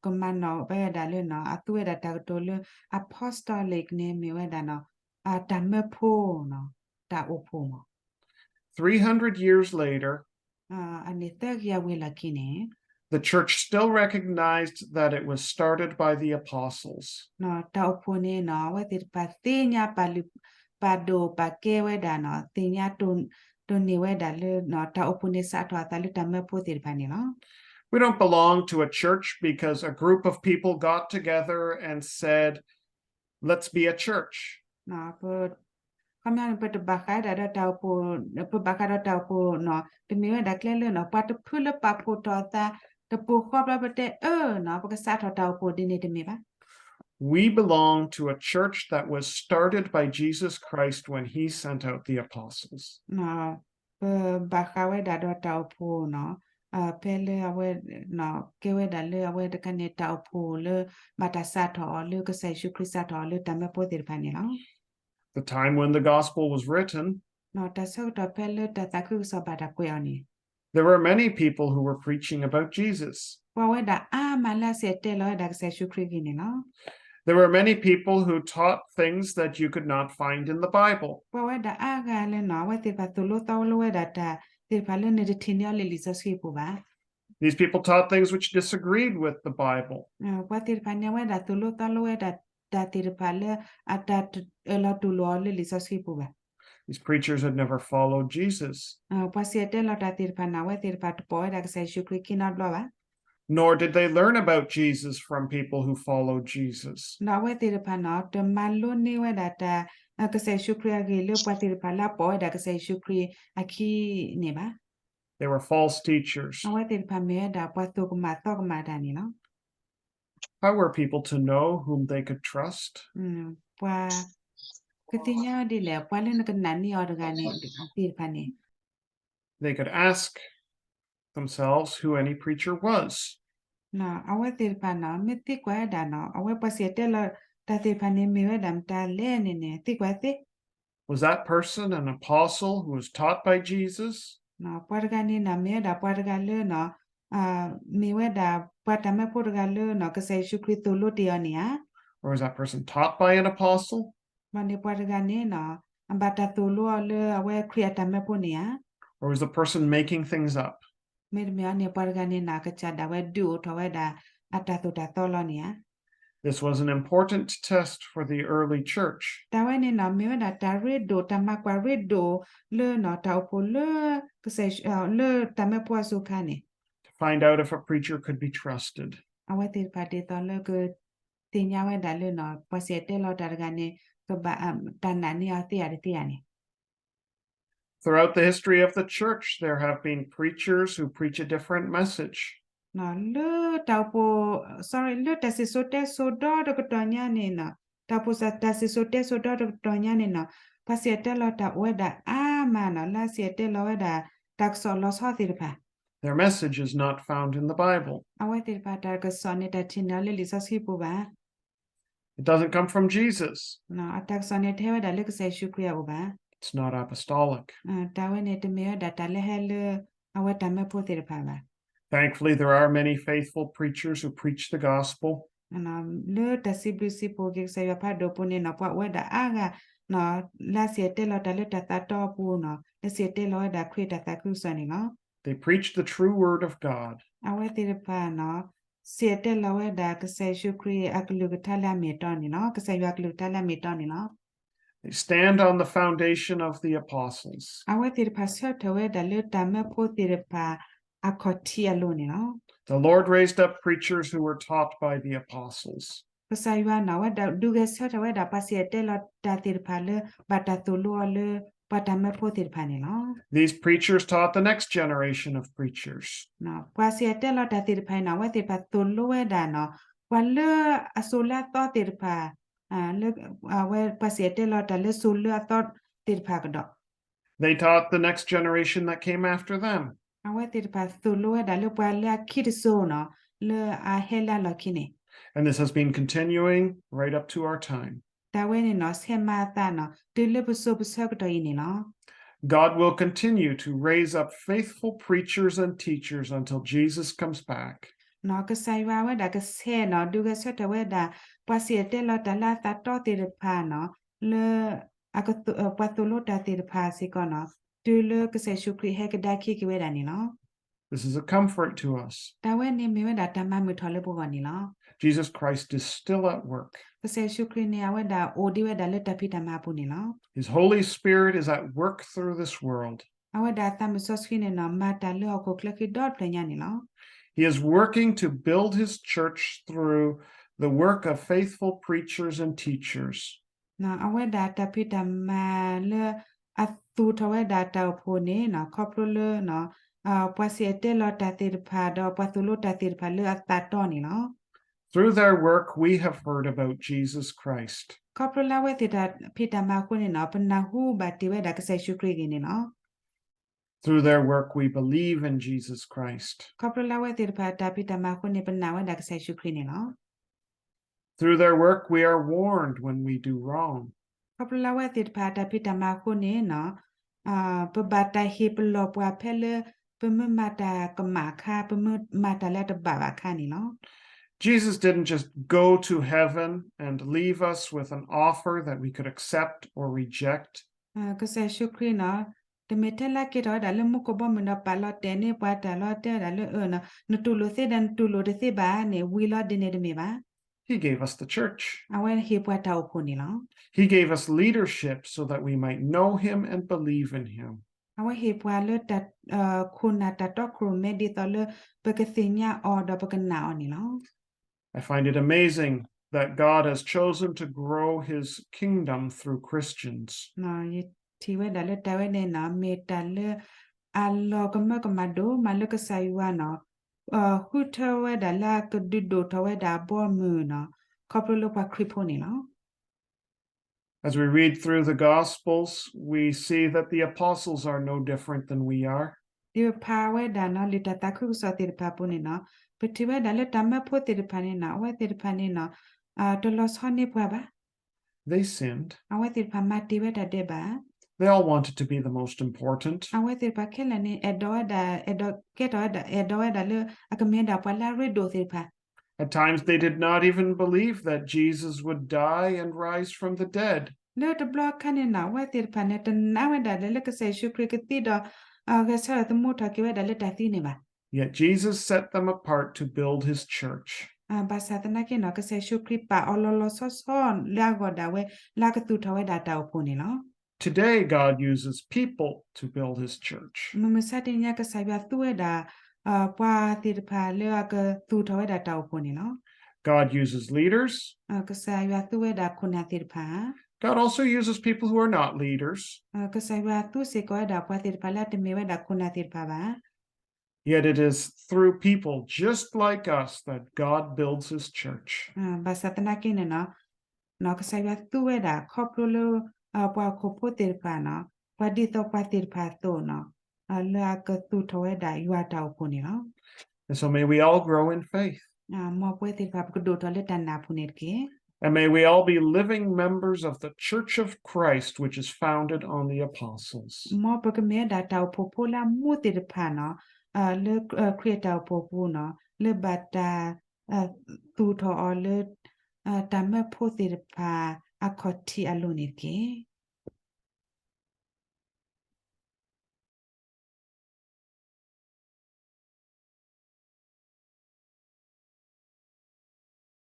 ကမၤနီၣ်ဝဲဒၣ်လၢ အသူဝဲဒၣ်တၢ်ကတိၤလၢ apostolic န့ၣ်မ့ၢ်ဝဲဒၣ် တၢ်မၢဖိ တၢ်အိၣ်ဖှိၣ်မး. Three hundred years later, အနံၣ်သၢကယၤဝံၤလီၢ်ခံန့ၣ် the church still recognized that it was started by the apostles. တၢ်အိၣ်ဖှိၣ်န့ၣ် အဝဲသ့ၣ်တဖၣ်သ့ၣ်ညါပာ်လုၢ်ပာ်ဒိၣ်ပာ်ကဲဝဲဒၣ် သ့ၣ်ညါတိၢ်နီၣ်ဝဲဒၣ်လၢ တၢ်အိၣ်ဖှိၣ်န့ၣ်စးထီၣ်အသးလၢတၢ်မၢဖိသ့ၣ်တဖၣ်န့ၣ်လီၤ. We don't belong to a church because a group of people got together and said, Let's be a church. ခီပညီန့ၣ် ပတဘၣ်ဃးဒၣ်ဒီးတၢ်အိၣ်ဖှိၣ်, ပဘၣ်ဃးဒီးတၢ်အိၣ်ဖှိၣ်န့ၣ် တမ့ၢ်ဝဲဒၣ်ကျဲလၢ ပှၤတဖုလၢပာ်ဖှိၣ်ထီၣ်အသး တပူၤဃီဘျီပတဲအၢ ပကစးထီၣ်တၢ်အိၣ်ဖှိၣ်ဒ်န့ၣ်တမ့ၢ်ဘၣ်. we belong to a church that was started by Jesus Christ when he sent out the apostles. ပဘၣ်ဃးဝဲဒၣ်ဒီးတၢ်အိၣ်ဖှိၣ်နီၤ, ဖဲလၢအဝဲ ကဲဝဲဒၣ်လၢအဝဲတခါန့ၣ် တၢ်အိၣ်ဖှိၣ်လၢ ဘၣ်တၢ်စးထီၣ်အီၤလၢကစၢ်ယ့ၣ်ၡူးခရံာ်စးထီၣ်အီၤလၢတၢ်မၢဖိသ့ၣ်တဖၣ်န့ၣ်လီၤ. The time when the gospel was written, တၢ်ဆၢကတီၢ်ဖဲလၢတၢ်သးခုကစီၣ်ဘၣ်တၢ်ကွဲးအီၤန့ၣ် there were many people who were preaching about Jesus. ပှၤဝဲဒၣ်အါမးလၢအစံၣ်တဲၤတဲလီၤဝဲဒၣ်ကစၢ်ယ့ၣ်ၡူးခရံာ်အဂ့ၢ်န့ၣ်လီၤ. There were many people who taught things that you could not find in the Bible. ပှၤဝဲဒၣ်အါဂၤလၢနီၤ အဝဲသ့ၣ်တဖၣ်သိၣ်လိသီလိဝဲဒၣ်တၢ်သ့ၣ်တဖၣ်လၢနတထံၣ်န့ၢ်အီၤလၢလံာ်စီဆှံပူၤဘၣ်. These people taught things which disagreed with the Bible. ပှၤသ့ၣ်တဖၣ်န့ၣ် အဝဲဒၣ်သိၣ်လိသီလိဝဲဒၣ်တၢ်သ့ၣ်တဖၣ်လၢ အတၢ်အၢၣ်လီၤတူၢ်လိာ်အီၤလၢလံာ်စီဆှံပူၤဘၣ်. These preachers had never followed Jesus. ပှၤစံၣ်တဲၤတဲလီၤတၢ်သ့ၣ်တဖၣ်န့ၣ် အဝဲသ့ၣ်တဖၣ်တပိာ်ဝဲဒၣ်ကစၢ်ယ့ၣ်ၡူးခရံာ်ခံနီတဘျီဘၣ်. Nor did they learn about Jesus from people who followed Jesus. ဒီးအဝဲသ့ၣ်တဖၣ်န့ၣ် တမၤလိန့ၢ်ဝဲဒၣ်တၢ် ကစၢ်ယ့ၣ်ၡူးခရံာ်အဂ့ၢ်လၢပှၤသ့ၣ်တဖၣ်လၢအပိာ်ဝဲဒၣ်ကစၢ်ယ့ၣ်ၡူးခရံာ်အခံန့ၣ်ဘၣ်. They were false teachers. အဝဲသ့ၣ်တဖၣ်မ့ၢ်ဝဲဒၣ်ပှၤသိၣ်ကမၣ်သီကမၣ်တၢ်န့ၣ်လီၤ. How were people to know whom they could trust? ပှၤကသ့ၣ်ညါဒ်လဲၣ် ပှၤလၢနကနာ်န့ၢ်အီၤတဂၤန့ၣ် သ့ၣ်တဖၣ်န့ၣ် They could ask themselves who any preacher was. အဝဲသ့ၣ်တဖၣ်န့ၣ် မ့ၢ်သံကွၢ်ဝဲဒၣ်န့ၣ် အဝဲပှၤစံၣ်တဲၤတဲလီၤတၢ်သ့ၣ်တဖၣ်န့ၣ် မ့ၢ်ဝဲဒၣ်မတၤလဲၣ်န့ၣ်န့ၣ် သံကွၢ်သ့ Was that person an apostle who was taught by Jesus? ပှၤတဂၤန့ၣ်န့ၣ် မ့ၢ်ဝဲဒၣ်ပှၤတဂၤလၢ မ့ၢ်ဝဲဒၣ်ပှၤတၢ်မၢဖိတဂၤလၢ ကစၢ်ယ့ၣ်ၡူးခရံာ်သိၣ်လိတ့ၢ်အီၤန့ၣ်ဧါ. Or was that person taught by an apostle? ဘၣ်န့ၣ်ပှၤတဂၤန့ၣ် အဘၣ်တၢ်သိၣ်လိအီၤလၢအဝဲခရံာ်အတၢ်မၢဖိန့ၣ်ဧါ. Or was the person making things up? မ့တမ့ၢ်အီၤန့ၣ် ပှၤတဂၤန့ၣ်န့ၣ် အကစၢ်ဒၣ်ဝဲဒုးအိၣ်ထီၣ်ဝဲဒၣ် အတၢ်သိၣ်တၢ်သီလီၤန့ၣ်ဧါ. This was an important test for the early church. တၢ်ဝဲန့ၣ်န့ၣ် မ့ၢ်ဝဲဒၣ်တၢ်ရ့ဒိၣ် တၢ်မၤကွၢ်ရ့ဒိၣ်လၢန့ၣ် တၢ်အိၣ်ဖှိၣ်လၢ ကစၢ်ယ့ၣ်ၡူး လၢတၢ်မၢဖိအစိၤခါန့ၣ် To find out if a preacher could be trusted. အဝဲသ့ၣ်တဖၣ်ဒ်သိးလၢကသ့ၣ်ညါဝဲဒၣ်လၢန့ၣ် ပှၤစံၣ်တဲၤတဲလီၤတၢ်တဂၤန့ၣ် ကဘၣ်တၢ်နာ်န့ၢ်အီၤသ့ဧါတသ့ဧါန့ၣ် Throughout the history of the church, there have been preachers who preach a different message. လၢတၢ်အိၣ်ဖှိၣ် sorry လၢတၢ်စံၣ်စိၤတဲစိၤဒီတကတီၢ်ညါန့ၣ်န့ၣ် တၢ်အိၣ်ဖှိၣ်တၢ်စံၣ်စိၤတဲစိၤဒီတကတီၢ်ညါန့ၣ်န့ၣ် ပှၤစံၣ်တဲၤတဲလီၤတၢ်အိၣ်ဝဲဒၣ်အါမးန့ၣ် လၢအစံၣ်တဲၤတဲလီၤဝဲဒၣ် တၢ်ကစီၣ်လီၤဆီသ့ၣ်တဖၣ် Their message is not found in the Bible. အဝဲသ့ၣ်တဖၣ်တၢ်ကစီၣ်န့ၣ် တထံၣ်န့ၢ်အီၤလၢလံာ်စီဆှံပူၤဘၣ်. It doesn't come from Jesus. အတၢ်ကစီၣ်န့ၣ် တဟဲဝဲဒၣ်လၢကစၢ်ယ့ၣ်ၡူးခရံာ်အအိၣ်ဘၣ်. It's not apostolic. တၢ်ဝဲန့ၣ် တမ့ၢ်ဝဲဒၣ်တၢ်လၢဟဲလၢ အဝဲတၢ်မၢဖိသ့ၣ်တဖၣ်ဘၣ်. Thankfully, there are many faithful preachers who preach the gospel. လၢတၢ်စံးဘျုးစံးဖှိၣ်က့ၤကစၢ်ယွၤဖးဒိၣ်အပူၤန့ၣ်န့ၣ် ပှၤအိၣ်ဝဲဒၣ်အါဂၤ လၢအစံၣ်တဲၤတဲလီၤတၢ်လၢတၢ်သးတီအပူၤန့ၣ် လၢစံၣ်တဲၤတဲလီၤဝဲဒၣ်ခရံာ်တၢ်သးခုကစီၣ်န့ၣ်လီၤ. They preach the true word of God. အဝဲသ့ၣ်တဖၣ်န့ၣ် စံၣ်တဲၤတဲလီၤဝဲဒၣ်ကစၢ်ယ့ၣ်ၡူးခရံာ်အကလုၢ်ကထါလၢအမ့ၢ်အတီန့ၣ်လီၤ. ကစၢ်ယွၤအကလုၢ်ကထါလၢအမ့ၢ်အတီန့ၣ်လီၤ. They stand on the foundation of the apostles. အဝဲသ့ၣ်တဖၣ်ဆၢထၢၣ်ဝဲဒၣ်လၢတၢ်မၢဖိသ့ၣ်တဖၣ်အခီၣ်ထံးအလိၤန့ၣ်လီၤ. The Lord raised up preachers who were taught by the apostles. ကစၢ်ယွၤန့ၣ် အဝဲဒၣ်ဒုးဂဲၤဆၢထၢၣ်ဝဲဒၣ်ပှၤစံၣ်တဲၤတဲလီၤတၢ်သ့ၣ်တဖၣ်လၢ ဘၣ်တၢ်သိၣ်လိအီၤလၢ ပှၤတၢ်မၢဖိသ့ၣ်တဖၣ်န့ၣ်လီၤ. These preachers taught the next generation of preachers. ပှၤစံၣ်တဲၤတဲလီၤတၢ်သ့ၣ်တဖၣ်န့ၣ် အဝဲသ့ၣ်တဖၣ်သိၣ်လိဝဲဒၣ်န့ၣ် ပှၤလၢအစိၤလၢအသီသ့ၣ်တဖၣ် လၢ အဝဲပှၤစံၣ်တဲၤတဲလီၤတၢ်လၢစိၤလၢအသီသ့ၣ်တဖၣ်ကဒီး They taught the next generation that came after them. အဝဲသ့ၣ်တဖၣ်သိၣ်လိဝဲဒၣ်လၢပှၤလၢအခံတစိၤန့ၣ် လၢအဟဲလၢအလီၢ်ခံန့ၣ် And this has been continuing right up to our time. တၢ်ဝဲန့ၣ်န့ၣ် ဆဲးမၤအသးန့ၣ် တုၤလၢပစိၤပဆၢကတီၢ်အံၤန့ၣ်လီၤ. God will continue to raise up faithful preachers and teachers until Jesus comes back. ကစၢ်ယွၤဝဲဒၣ်ကဆဲးန့ၣ် ဒုးဂဲၤဆၢထၢၣ်ဝဲဒၣ် ပှၤစံၣ်တဲၤတဲလီၤတၢ်လၢအသးတီသ့ၣ်တဖၣ်န့ၣ် လၢ ပှၤသိၣ်လိတၢ်သ့ၣ်တဖၣ်စ့ၢ်ကီးန့ၣ် တုၤလၢကစၢ်ယ့ၣ်ၡူးခရံာ်ဟဲကဒါခံက့ၤဝဲဒၣ်န့ၣ်လီၤ. This is a comfort to us. တၢ်ဝဲန့ၣ်မ့ၢ်ဝဲဒၣ်တၢ်မၤမုာ်ထီၣ်လၢပဂီၢ်န့ၣ်လီၤ. Jesus Christ is still at work. ကစၢ်ယ့ၣ်ၡူးခရံာ်န့ၣ် အဝဲဒၣ်အိၣ်ဒံးဝဲဒၣ်လၢတၢ်ဖံးတၢ်မၤအပူၤန့ၣ်လီၤ. His Holy Spirit is at work through this world. အဝဲဒၣ်အသးမုၢ်စီဆှံန့ၣ်န့ၣ် မၤတၢ်လၢဟီၣ်ခိၣ်ချၢဃံဒီတဖျၢၣ်ညါန့ၣ်လီၤ. He is working to build his church through the work of faithful preachers and teachers. အဝဲဒၣ်တၢ်ဖံးတၢ်မၤလၢ အသူၣ်ထီၣ်ဝဲဒၣ်တၢ်အိၣ်ဖှိၣ်န့ၣ် ခီဖျိလၢ ပှၤစံၣ်တဲၤတဲလီၤတၢ်သ့ၣ်တဖၣ် ဒီးပှၤသိၣ်လိတၢ်သ့ၣ်တဖၣ်လၢအသးတီန့ၣ်လီၤ. Through their work, we have heard about Jesus Christ. ခီဖျိလၢအဝဲသ့ၣ်တၢ်ဖံးတၢ်မၤအဃိန့ၣ်နီၤ ပနၢ်ဟူဘၣ်တ့ၢ်ဝဲဒၣ်ကစၢ်ယ့ၣ်ၡူးခရံာ်အဂ့ၢ်န့ၣ်လီၤ. Through their work, we believe in Jesus Christ. ခီဖျိလၢအဝဲသ့ၣ်တဖၣ်တၢ်ဖံးတၢ်မၤအဃိန့ၣ် ပနာ်ဝဲဒၣ်ကစၢ်ယ့ၣ်ၡူးခရံာ်န့ၣ်လီၤ. Through their work, we are warned when we do wrong. ခီဖျိလၢအဝဲသ့ၣ်တဖၣ်တၢ်ဖံးတၢ်မၤအဃိန့ၣ်နီၤ ပဘၣ်တၢ်ဟ့ၣ်ပလီၢ်ပှၤဖဲလၢ ပမ့ၢ်မၤတၢ်ကမၣ်အခါ ပမ့ၢ်မၤတၢ်လၢအတဘၣ်ဘၣ်အခါန့ၣ်လီၤ. Jesus didn't just go to heaven and leave us with an offer that we could accept or reject. ကစၢ်ယ့ၣ်ၡူးခရံာ်နီၤ တမ့ၢ်ထဲလၢကဲထီၣ်ဝဲဒၣ်လၢမူခိၣ်ဘီမုၢ်ဒီးပာ်လီၤတဲာ်န့ၢ်ပှၤတၢ်လီၤတဲာ်ဒၣ်လၢ နတူၢ်လိာ်သ့ဒီးနတူၢ်လိာ်တသ့ဘၣ်န့ၣ် ဝံၤလီၤဒ်န့ၣ်တမ့ၢ်ဘၣ်. He gave us the church. အဝဲဟ့ၣ်ပှၤတၢ်အိၣ်ဖှိၣ်န့ၣ်လီၤ. He gave us leadership so that we might know him and believe in him. အဝဲဟ့ၣ်ပှၤလၢ ခိၣ်နၢ်တၢ်တီခိၣ်ရိၣ်မဲဒ်သိးလၢ ပကသ့ၣ်ညါအီၤဒီးပကနာ်အီၤန့ၣ်လီၤ. I find it amazing that God has chosen to grow his kingdom through Christians. ယထံၣ်ဝဲဒၣ်လၢတၢ်ဝဲန့ၣ်နီၤ မ့ၢ်တၢ်လၢအလီၤကမၢကမၣ်ဒိၣ်မးလၢကစၢ်ယွၤနီၤ ဃုထၢဝဲဒၣ်လၢအကဒုးဒိၣ်ထီၣ်ဝဲဒၣ်အဘီအမုၢ်နီၤ ခီဖျိလၢပှၤခရံာ်ဖိန့ၣ်လီၤ. As we read through the Gospels, we see that the apostles are no different than we are. ဒ်ပဖးဝဲဒၣ်နီၤ လံာ်တၢ်သးခုကစီၣ်သ့ၣ်တဖၣ်အပူၤန့ၣ်နီၤ ပထံၣ်ဝဲဒၣ်လၢတၢ်မၢဖိသ့ၣ်တဖၣ်န့ၣ်နီၤ အဝဲသ့ၣ်တဖၣ်န့ၣ်နီၤ တလီၤဆီန့ၢ်ပှၤဘၣ်. They sinned. အဝဲသ့ၣ်တဖၣ်မၤတ့ၢ်ဝဲတၢ်ဒဲးဘး. They all wanted to be the most important. အဝဲသ့ၣ်တဖၣ်ခဲလၢာ်န့ၣ် အဲၣ်ဒိးဝဲဒၣ် အဲၣ်ဒိးကဲထီၣ်ဝဲဒၣ် အဲၣ်ဒိးဝဲဒၣ်လၢ အကမ့ၢ်ဝဲဒၣ်ပှၤလၢအရ့ဒိၣ်သ့ၣ်တဖၣ် At times they did not even believe that Jesus would die and rise from the dead. လၢတဘျီအခါန့ၣ်နီၤ အဝဲသ့ၣ်တဖၣ်န့ၣ် တနာ်ဝဲဒၣ်လၢ လၢကစၢ်ယ့ၣ်ၡူးခရံာ်ကသံဒီး ဂဲၤဆၢထၢၣ်သမူထီၣ်က့ၤဝဲဒၣ်လၢတၢ်သံန့ၣ်ဘၣ်. Yet Jesus set them apart to build his church. ဘၣ်ဆၣ်သနာ်က့နီၤ ကစၢ်ယ့ၣ်ၡူးခရံာ်ပာ်အီၤလီၤလီၤဆီဆီလၢအဂီၢ်ဒၣ်ဝဲ လၢအကသူၣ်ထီၣ်ဝဲဒၣ်တၢ်အိၣ်ဖှိၣ်န့ၣ်လီၤ. Today, God uses people to build his church. မုၢ်မဆါတနံၤညါ ကစၢ်ယွၤသူဝဲဒၣ် ပှၤသ့ၣ်တဖၣ်လၢအကသူၣ်ထီၣ်ဝဲဒၣ်တၢ်အိၣ်ဖှိၣ်န့ၣ်လီၤ. God uses leaders. ကစၢ်ယွၤသူဝဲဒၣ်ခိၣ်နၢ်သ့ၣ်တဖၣ် God also uses people who are not leaders. ကစၢ်ယွၤသူစ့ၢ်ကီးဝဲဒၣ်ပှၤသ့ၣ်တဖၣ်လၢအတမ့ၢ်ဝဲဒၣ်ခိၣ်နၢ်သ့ၣ်တဖၣ်ဘၣ်. Yet it is through people just like us that God builds his church. ဘᣃႇသၣ်သနာ်က့န့ၣ်နီၤ, ကစၢ်ယွၤသူဝဲဒၣ်ခီဖျိလၢ ပှၤဟီၣ်ခိၣ်ဖိသ့ၣ်တဖၣ်နီၤ, ပှၤဒ်သိးပှၤသ့ၣ်တဖၣ်အသိးနီၤ, လၢအကသူၣ်ထီၣ်ဝဲဒၣ်ယွၤတၢ်အိၣ်ဖှိၣ်န့ၣ်လီၤ. And so may we all grow in faith. မ်ပဝဲသ့ၣ်တဖၣ် ပကဒိၣ်ထီၣ်လၢတၢ်နာ်အပူၤန့ၣ်တက့ၢ်. And may we all be living members of the Church of Christ, which is founded on the apostles. မ်ပကမ့ၢ်ဝဲဒၣ်တၢ်အိၣ်ဖှိၣ်ဖိလၢအမူသ့ၣ်တဖၣ်နီၤ, လၢခရံာ်အတၢ်အိၣ်ဖှိၣ်ပူၤနီၤ, လၢဘၣ်တၢ် သူၣ်ထီၣ်အီၤလၢ တၢ်မၢဖိသ့ၣ်တဖၣ်အခီၣ်ထံးအလိၤန့ၣ်တက့ၢ်.